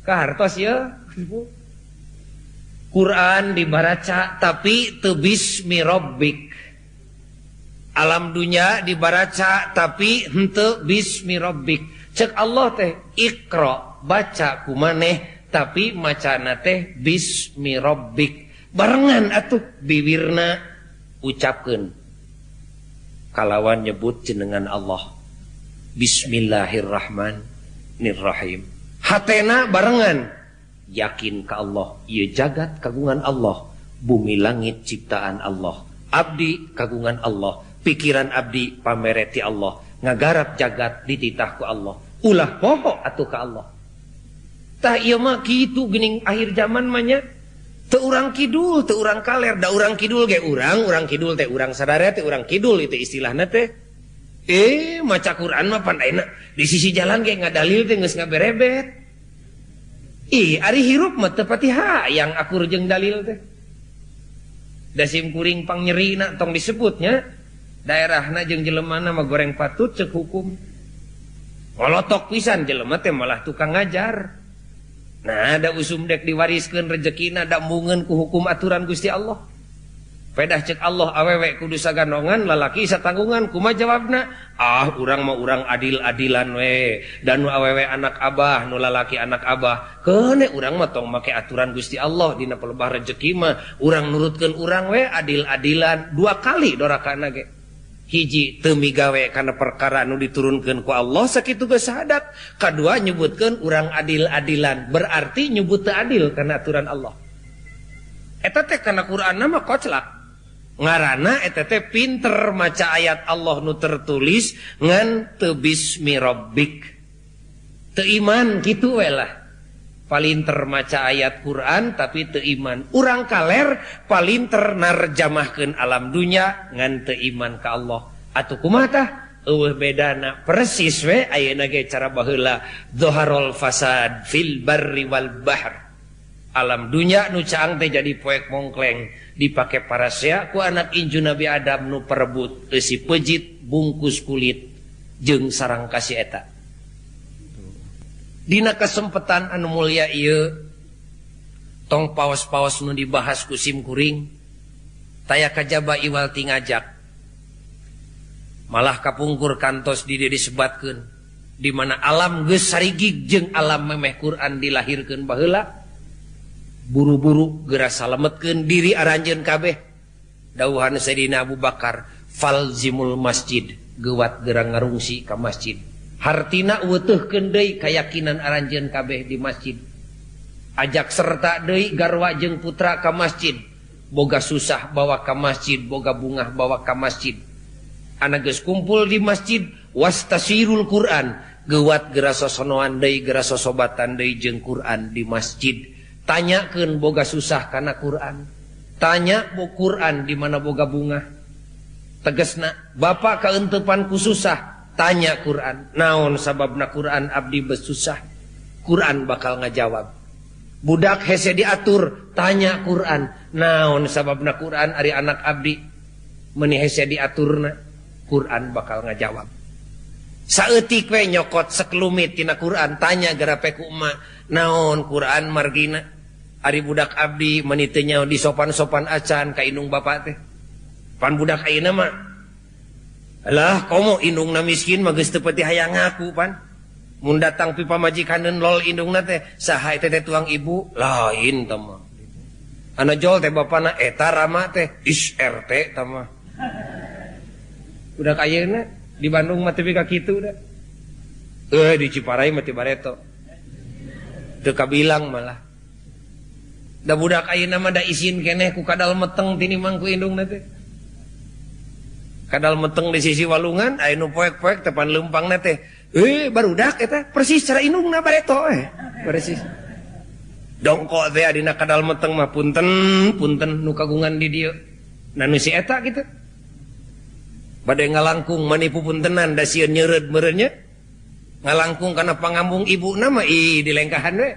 Kahartos ya. Quran dibaraca tapi teu bismi rabbik. Alam dunya dibaraca tapi henteu bismi rabbik. Cek Allah teh iqra, baca kumaneh tapi macana teh bismi rabbik. Barengan atuh biwirna ucapkeun kalawan nyebut jenengan Allah. Bismillahirrahmanirrahim. Hatena barengan yakin ka Allah, ieu jagat kagungan Allah, bumi langit ciptaan Allah, abdi kagungan Allah, pikiran abdi pamereti Allah, ngagarap jagat dititah ku Allah, ulah poho atuh ka Allah. Tah ieu mah kitu geuning akhir zaman mah nya. Teu urang kidul, teu urang kaler, da urang kidul ge urang, urang kidul teh urang sadarea teh urang kidul itu istilahna teh. Maca Quran mah pan ayeuna di sisi jalan ge ngadalil teh geus ngaberebet. Ih, ari hirup mah teu pati hayang akur jeung dalil teh. Da sim kuring pangnyerina tong disebutnya. Daerahna jeung jelemana mah goreng patut cek hukum. Ngolotok pisan jelema teh malah tukang ngajar. Nah, ada usum dek diwariskeun rezekina da embungeun ku hukum aturan Gusti Allah. Pedah cek Allah awewe kudu sagandongan lalaki satanggungan, kumaha jawabna? Ah, urang mah urang adil-adilan we. Dan nu awewe anak abah, nu lalaki anak abah. Keune urang mah tong make aturan Gusti Allah dina pelebah rezeki mah urang nurutkeun urang we adil-adilan dua kali dorakana ge. Hiji teu migawe kana perkara nu diturunkeun ku Allah sakitu geus sahadat. Kadua nyebutkeun urang adil-adilan, berarti nyebut teu adil kana aturan Allah. Eta teh kana Qur'an mah koclak. Ngaranna eta teh pinter maca ayat Allah nu tertulis ngan teu bismi rabbik. Teu iman kitu we lah. Palinter maca ayat Quran tapi teu iman. Urang kaler palinter narjamahkeun alam dunya ngan teu iman ka Allah. Atuh kumaha tah? Eueuh bedana persis we ayeuna ge cara baheula dhaharul fasad fil barri wal bahr. Alam dunya nu caang teh jadi poek mongkleng dipake parasea ku anak inju Nabi Adam nu perebut eusi pejit bungkus kulit jeung sarang kasih eta. Dina kesempatan anu mulia ieu tong paos-paos nu dibahas ku sim kuring taya kajaba iwal ti ngajak malah kapungkur kantos di dieu disebatkeun di mana alam geus sarigig jeung alam memeh Quran dilahirkeun baheula buru-buru geura salametkeun diri aranjeun kabeh. Dawuhan Sayyidina Abu Bakar falzimul masjid, geuwat geura ngarungsi ka masjid. Hartina weutuhkeun deui kayakinan aranjeun kabeh di masjid. Ajak serta deui garwa jeung putra ka masjid. Boga susah bawa ka masjid, boga bungah bawa ka masjid. Anak geus kumpul di masjid wastasirul Quran, geuwat geura sosonoan deui, geura sosobatan deui jeung Quran di masjid. Tanyakeun boga susah kana Quran. Tanya bu Quran di mana boga bunga. Tegesna bapak kaentepan ku susah, tanya Quran. Naon sababna Quran abdi besusah? Quran bakal ngajawab. Budak hese diatur, tanya Quran. Naon sababna Quran ari anak abdi meuni hese diaturna? Quran bakal ngajawab. Saeutik we nyokot sekelumit tina Quran, tanya garape ku emak, naon Quran margina? Ari budak abdi meuni teu nyaho disopan-sopan acan ka indung bapak teh. Pan budak ayeuna mah alah komo indungna miskin mah geus teu pati hayang ngaku pan. Mun datang pi pamajikaneun lol indungna teh saha eta teh tuang ibu lain tah mah. Ana jol teh bapana eta rama teh is RT tah mah. Udah ayeuna di Bandung mah tepi ka kitu da. Di Ciparai mah teu bareto. Teu kabilang malah. Da budak ayeuna mah da isin keneh ku kadal meteng tinimang ku indungna teh. Kadal meteng di sisi walungan aya nu poek-poek tepan leumpangna teh. Barudak eta persis cara indungna bareto Persis. Dongkok teh adina kadal meteng mah punten punten nu kagungan di dieu. Na nu si eta kitu. Bade ngalangkung manipu puntenan da sieun nyeureud meureun nya. Ngalangkung kana pangambung ibuna mah ih dilengkahan we.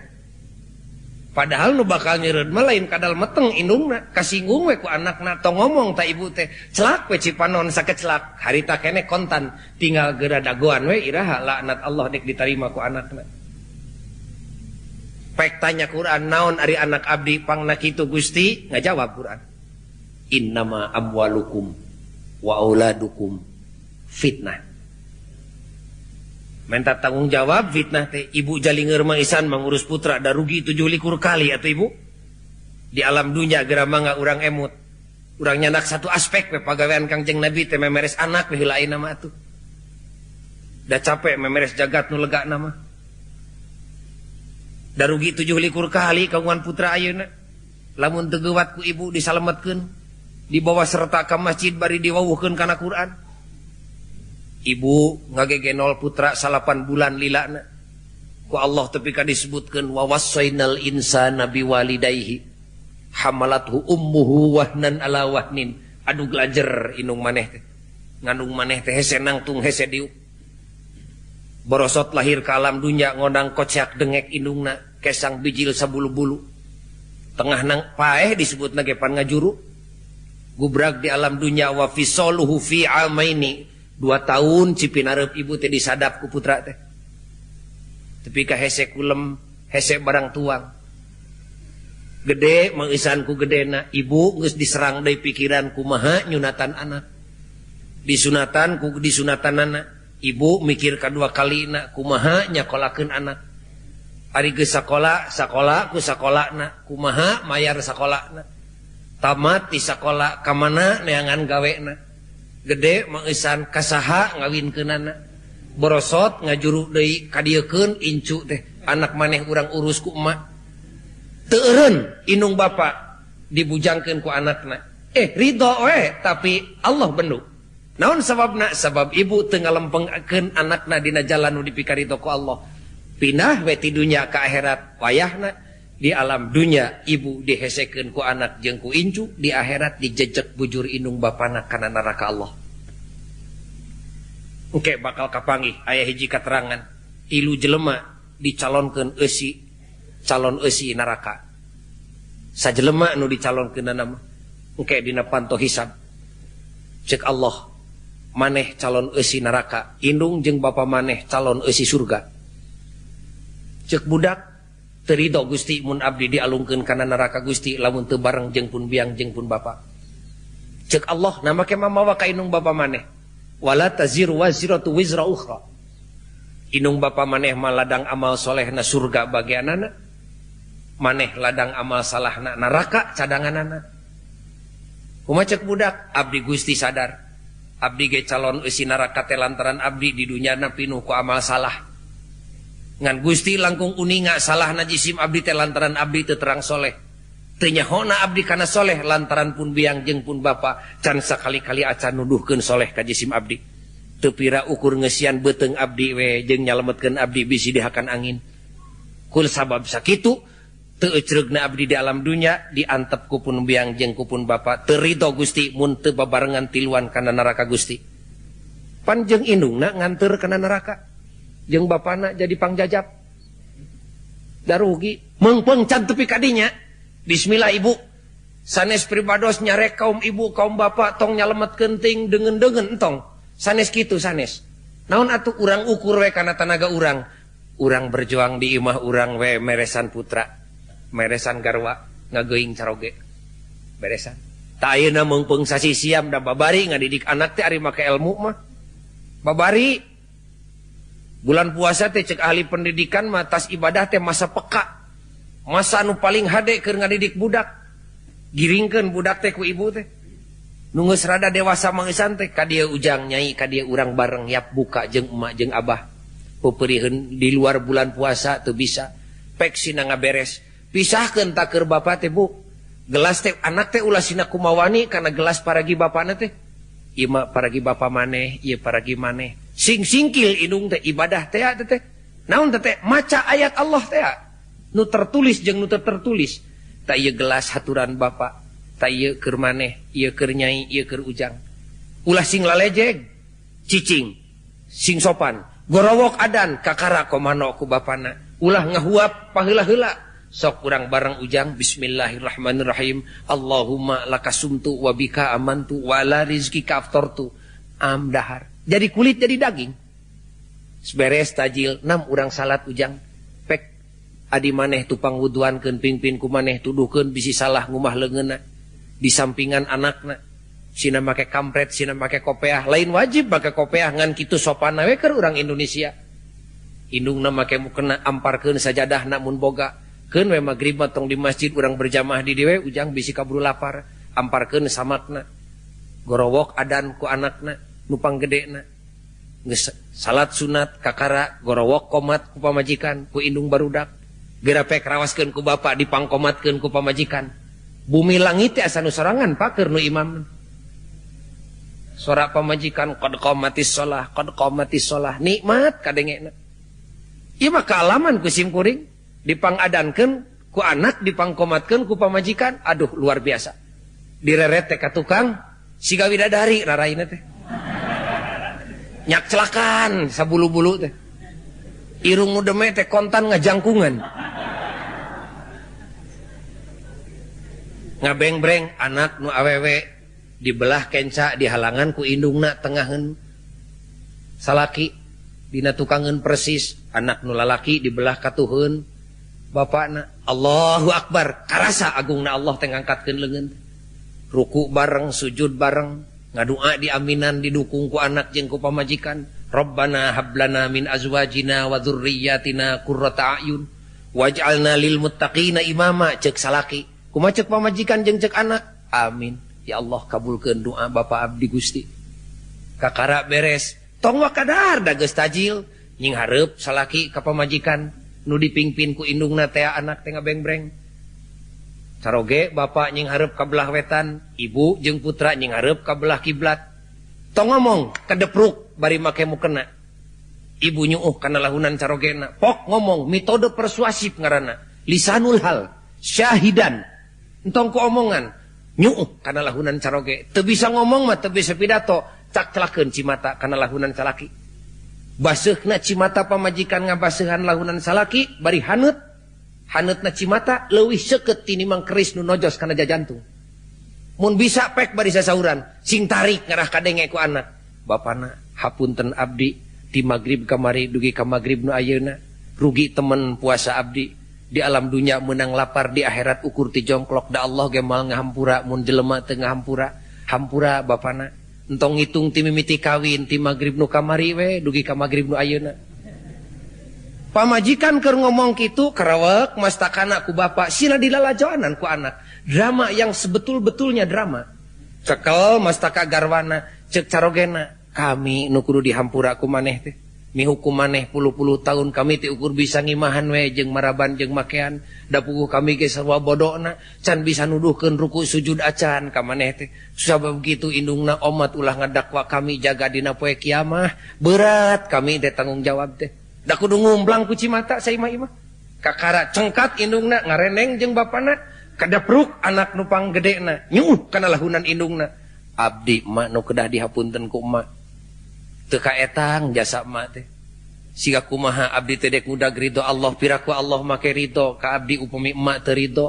Padahal nu bakal nyeureud mah lain kadal meteng indungna, kasinggung we ku anakna tong ngomong ta ibu teh. Celak we cipanon sakecelak, harita keneh kontan tinggal geura dagoan we iraha laknat Allah dek ditarima ku anakna. Pek tanya Quran naon ari anak abdi pangna kitu Gusti, ngajawab Quran. Innama amwalukum wa auladukum fitnah. Minta tanggung jawab fitnah teh ibu jalinger mah isan mangurus putra da rugi 27 kali atuh ibu. Di alam dunya geura mangga urang emut. Urang nyandak satu aspek we pagawean Kangjeng Nabi teh memeres anak we heula ayeuna mah atuh. Da capek memeres jagat nu lega mah. Da rugi 27 kali kagungan putra ayeuna. Lamun teu geuwat ku ibu disalametkeun, dibawa serta ka masjid bari diwawuhkeun kana Quran. Ibu ngagegenol putra 8 bulan lilana. Ku Allah tepi ka disebutkeun wa wassainal insana biwalidayhi hamalathu ummuhu wahnan ala wahnin. Aduh gelajer indung maneh teh. Ngandung maneh teh hese nangtung hese diuk. Borosot lahir ka alam dunya ngondang kocak dengek indungna kesang bijil sabulu-bulu. Tengah nang paeh disebutna ge pan ngajuru. Gubrag di alam dunya wa fisoluhu fi amaini. 2 tahun cipinareup ibu teh disadap ku putra teh. Tepi ka hese kulem, hese barang tuang. Gede mangisan ku gedena, ibu geus diserang deui pikiran kumaha nyunatan anak. Disunatan ku disunatanana, ibu mikir kadua kalina kumaha nyakolakeun anak. Ari geus sakola, sakola ku sakolana, kumaha mayar sakolana. Tamat di sakola ka mana neangan gawena. Gede mangisan kasaha ngawinkeunana. Borosot ngajuru deui kadiekeun incu teh anak maneh urang urus ku emak. Teu eureun indung bapa dibujangkeun ku anakna. Ridho we tapi Allah bendu. Naon sababna? Sabab ibu teu ngalempengkeun anakna dina jalan nu dipikaridho ku Allah. Pindah we ti dunya ka akhirat wayahna di alam dunya ibu dihesekeun ku anak jeung ku incu, di akhirat dijejek bujur indung bapana kana neraka Allah. Engke bakal kapanggih aya hiji katerangan 3 jelema dicalonkeun eusi, calon eusi neraka. Sajelema nu dicalonkeunana mah engke dina panto hisab. Cek Allah, maneh calon eusi neraka, indung jeung bapa maneh calon eusi surga. Cek budak teu ridho Gusti mun abdi dialungkeun kana neraka Gusti lamun teu bareng jeung pun biang jeung pun bapa. Cek Allah na make mamawa ka indung bapa maneh. Wala taziru waziratu wizra ukhra. Indung bapa maneh mah ladang amal solehna surga bagianana, maneh ladang amal salahna neraka cadanganana. Kumaha cek budak? Abdi Gusti sadar. Abdi ge calon eusi neraka teh lantaran abdi di dunyana pinuh ku amal salah. Ngan Gusti langkung uninga salahna jisim abdi teh lantaran abdi teu terang soleh. Teu nyahona abdi kana soleh lantaran pun biang jeung pun bapa can sakali-kali acan nuduhkeun soleh ka jisim abdi. Teu pira ukur ngeusian beuteung abdi we jeung nyalametkeun abdi bisi dihakan angin. Kul sabab sakitu teu ecreugna abdi di alam dunya diantep ku pun biang jeung ku pun bapa. Teu ridho Gusti mun teu babarengan tiluan kana neraka Gusti. Pan jeung indungna nganteur kana neraka. Jeung bapana jadi pangjajab. Darugi meungpeung can tepi ka dinya. Bismillah ibu. Sanes pribados nyarek kaum ibu kaum bapak tong nyalemetkeun ting deungeun-deungeun entong. Sanes kitu sanes. Naon atuh urang ukur we kana tanaga urang. Urang berjuang di imah urang we meresan putra, meresan garwa, ngageuing caroge. Beresan. Ta ayeuna meungpeung sasisiam da babari ngadidik anak teh ari make ilmu mah. Babari Bulan puasa teh cek ahli pendidikan mah tas ibadah teh masa peka. Masa anu paling hade keur ngadidik budak. Giringkeun budak teh ku ibu teh. Nu geus rada dewasa mangeusan teh ka dieu ujang nyai ka dieu urang bareng yap buka jeung emak jeung abah. Peupeuriheun di luar bulan puasa teu bisa. Pek sina ngaberes. Pisahkeun takeur bapa teh bu. Gelas teh anak teh ulah sina kumawani kana gelas paragi bapana teh. Ieu mah paragi bapa maneh, ieu paragi maneh. Sing singkil indung teh ibadah teh teh. Naon teh teh maca ayat Allah teh. Nu tertulis jeung nu teu tertulis. Ta ieu gelas haturan bapa, ta ieu keur maneh, ieu keur nyai, ieu keur ujang. Ulah sing lalejeg, cicing, sing sopan. Gorowok adan kakara komano ku bapana. Ulah ngahuap paheula-heula. Sok urang bareng ujang bismillahirrahmanirrahim. Allahumma lakasumtu wa bika amantu wa ala rizkika aftartu. Am dahar. Jadi kulit jadi daging. Seberes tajil 6 urang salat ujang. Pek adi maneh tupang wuduankeun pingpin ku maneh tuduhkeun bisi salah ngumah leungeunna. Di sampingan anakna. Sina make kampret, sina make kopeah. Lain wajib make kopeah ngan kitu sopan we keur urang Indonesia. Indungna make mukena amparkeun sajadahna mun boga. Keun we magrib mah tong di masjid urang berjamaah di dieu ujang bisi kaburu lapar amparkeun samakna gorowok adan ku anakna nu panggedena geus salat sunat kakara gorowok komat ku pamajikan ku indung barudak geura pek rawaskeun ku bapa dipangkomatkeun ku pamajikan bumi langit teh asa nu sorangan paker nu imam sorak pamajikan qad qamatis shalah qad qamatis shalah nikmat kadengena ieu mah kaalaman ku sim kuring dipangadankeun ku anak dipangkomatkeun ku pamajikan aduh luar biasa direret teh ka tukang siga widadari raraina teh nyak celakan sabulu-bulu teh irung nu deme teh kontan ngajangkungan ngabengbreng anak nu awewe dibelah kenca dihalangan ku indungna tengaheun salaki dina tukangeun persis anak nu lalaki dibelah katuheun bapakna Allahu Akbar karasa agungna Allah teh ngangkatkeun leungeun ruku bareng sujud bareng ngadua diaminan didukung ku anak jeung ku pamajikan Rabbana hablana min azwajina wa dzurriyyatina qurrata a'yun waj'alna lil muttaqina imama ceuk salaki kumaha ceuk pamajikan jeung ceuk anak amin ya Allah kabulkeun doa bapa abdi Gusti kakara beres tong wakadar da geus tajil nying hareup salaki ka pamajikan nu dipingpin ku indungna teh anak teh ngabengbreng caroge bapak nying hareup ka belah wetan ibu jeung putra nying hareup ka belah kiblat tong ngomong kadepruk bari make mukena ibu nyuuh kana lahunan carogena pok ngomong metode persuasif ngaranna lisanul hal syahidan entong ku omongan nyuuh kana lahunan caroge teu bisa ngomong mah teu bisa pidato cak-celakeun cimata kana lahunan salaki baseuhna cimata pamajikan ngabaseuhan lahunan salaki bari haneut haneutna cimata leuwih seukeut tinimang keris nu nojos kana jajantung mun bisa pek bari sasauran sing tarik ngarah kadenge ku anak bapana hapunten abdi ti magrib kamari dugi ka magrib nu ayeuna rugi temen puasa abdi di alam dunya meunang lapar di akhirat ukur ti jongklok da Allah ge moal ngahampura mun jelema teu ngahampura hampura bapana entong ngitung ti mimiti kawin ti magrib nu kamari we dugi ka magrib nu ayeuna pamajikan keur ngomong kitu karawek mastakana ku bapa sila dilalajoanan ku anak drama yang sebetul-betulnya drama cekel mastaka garwana ceuk carogena kami nu kudu dihampura ku maneh teh mihukum maneh puluh-puluh tahun kami teh ukur bisa ngimahan we jeung maraban jeung makean da puguh kami ge sarua bodona can bisa nuduhkeun ruku sujud acan ka maneh teh sabab kitu indungna omat ulah ngadakwa kami jaga dina poe kiamah berat kami teh tanggung jawab teh da kudu ngumplang ku cimata saimah-imah kakara cengkat indungna ngareneng jeung bapana kadepruk anak nu panggedena nyuuh kana lahunan indungna abdi mak nu kedah dihapunten ku emak teu kaetang jasa emak teh siga kumaha abdi teh dek ngudag ridho Allah piraku Allah make ridho ka abdi upami emak teu ridho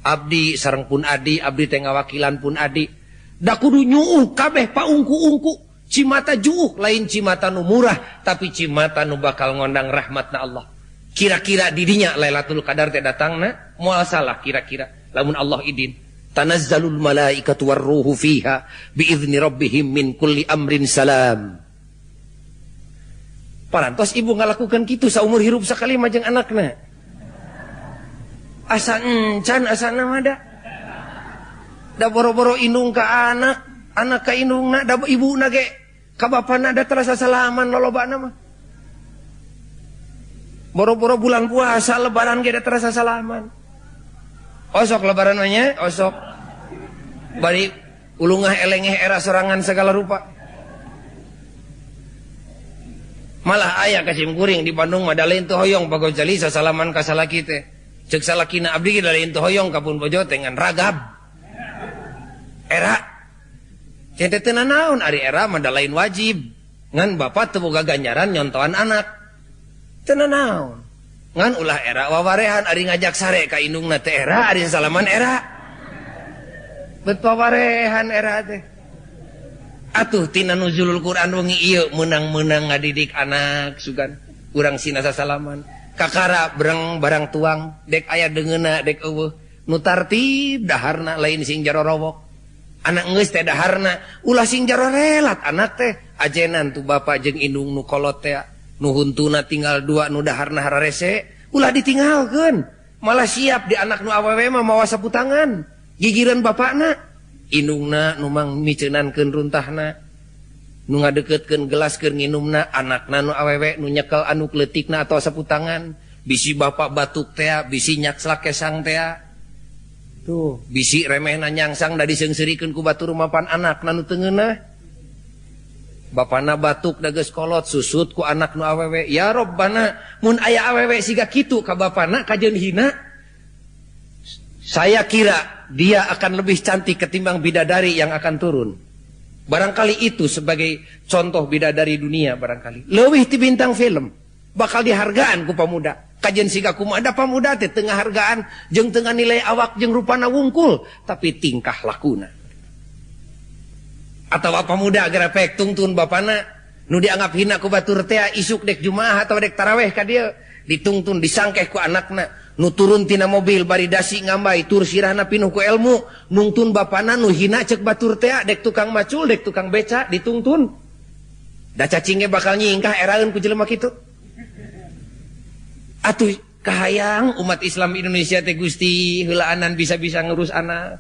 abdi sareng pun adi abdi teh ngawakilan pun adi da kudu nyuuh kabeh paungku-ungku cimata juuh lain cimata nu murah tapi cimata nu bakal ngondang rahmatna Allah kira-kira didinya Lailatul Qadar teh datangna moal salah kira-kira lamun Allah idin tanazzalul malaikatu warruhu fiha biizni rabbihim min kulli amrin salam. Parantos ibu ngalakukan kitu saumur hirup sakali mah jeung anakna. Asa encan asana mah da. Da boro-boro indung ka anak, anak ka indungna, da ibuna ge ka bapana da terasa salaman lolobana mah. Boro-boro bulan puasa lebaran ge da terasa salaman. Osok lebaran mah nya, osok. Bari ulungah elengeh era sorangan segala rupa. Malah aya ka simkuring di Bandung mah da lain teu hoyong Pak Gojali sasalaman ka salaki teh. Ceuk salakina abdi ge da lain teu hoyong ka pun bojo teh ngan ragab. Era teh teu nanaon ari era mah da lain wajib. Ngan bapak teu boga ganjaran nyontohan anak. Teu nanaon. Ngan ulah era wawarehan ari ngajak sare ka indungna teh era ari salaman era. Bet wawarehan era teh. Atuh tina nuzulul Quran wengi ieu meunang-meunang ngadidik anak sugan urang sina sasalaman kakara bereng barang tuang dek aya deungeuna dek eueuh nu tartib daharna lain sing jarorowok anak geus teh daharna ulah sing jarorelat anak teh ajenan tu bapa jeung indung nu kolot teh nu huntuna tinggal dua nu daharna hararese ulah ditinggalkeun malah siap di anak nu awewe mah mawa sapu tangan gigireun bapakna indungna nu mang miceunankeun runtahna nu ngadeukeutkeun gelas keur nginumna anakna nu awewe nu nyekel anu leutikna atawa sapu tangan bisi bapak batuk tea bisi nyakslak kesang tea tuh bisi remehna nyangsang da diseungseurikeun ku batur mapan anakna nu teu ngeunah bapana batuk da geus kolot susut ku anak nu awewe ya Robbana mun aya awewe siga kitu ka bapana kajeun hina saya kira dia akan lebih cantik ketimbang bidadari yang akan turun. Barangkali itu sebagai contoh bidadari dunia barangkali. Leuwih ti bintang film bakal dihargaan ku pamuda. Kajeun siga kumaha da pamuda teh teu ngahargaan jeung teu nganilai awak jeung rupana wungkul, tapi tingkah lakuna. Atawa pamuda gerepek tungtun bapana nu dianggap hina ku batur teh isuk dek jumaah atawa dek taraweh ka dieu ditungtun disangkeh ku anakna. Nu turun tina mobil bari dasi ngambay tur sirahna pinuh ku ilmu nungtun bapana nu hina cek batur tea dek tukang macul dek tukang beca ditungtun da cacing ge bakal nyingkah eraeun ku jelema kitu atuh kahayang umat Islam Indonesia teh Gusti heulaanan bisa-bisa ngurus anak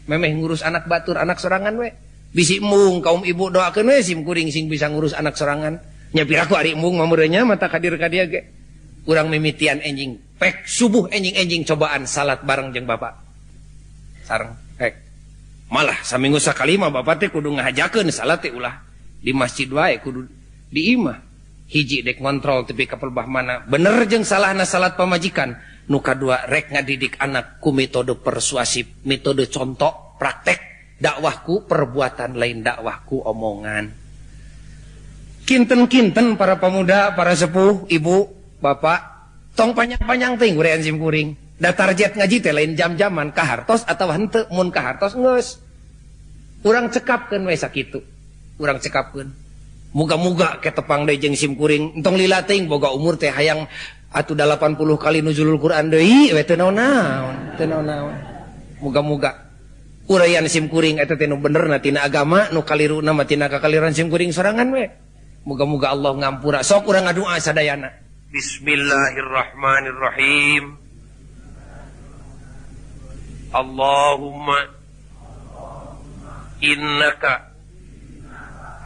memeh ngurus anak batur anak sorangan we bisi embung kaum ibu doakeun we sim kuring sing bisa ngurus anak sorangan nya piraku ari embung mah meureun nya mata kadir ka dieu ge urang mimitian enjing pek subuh enjing-enjing cobaan salat bareng jeung bapak sareng pek malah saminggu sakali mah bapak teh kudu ngahajakeun salat teh ulah di masjid wae kudu di imah hiji dek ngontrol tepi ka pelbah mana bener jeung salahna salat pamajikan nu kadua rek ngadidik anak ku metode persuasif metode contoh praktek dakwahku perbuatan lain dakwahku omongan kinten-kinten para pemuda para sepuh ibu bapak tong panjang-panjang teuing urean sim kuring da target ngaji teh lain jam-jaman kahartos atawa henteu mun kahartos geus urang cekapkeun we sakitu urang cekapkeun muga-muga ketepang deui jeung sim kuring entong lila teuing boga umur teh hayang atuh 80 kali nuzulul Quran deui we teu naon-naon teu naon-naon muga-muga uraian sim kuring eta teh nu benerna tina agama nu kaliruna mah tina kakaliran sim kuring sorangan we muga-muga Allah ngampura sok urang ngadua sadayana. Bismillahirrahmanirrahim. Allahumma innaka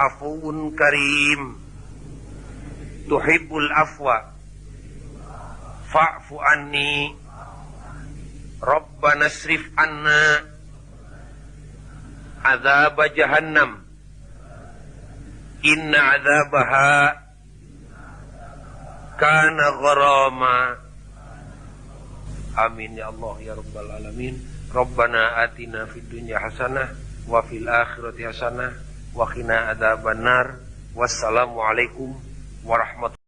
afuwun karim tuhibbul afwa fa'fu anni rabbana srif anna azab jahannam inna azabaha kana gharama. Amin ya Allah ya rabbal alamin. Rabbana atina fid dunya hasanah wa fil akhirati hasanah wa qina adzabannar. Wassalamualaikum warahmatullahi.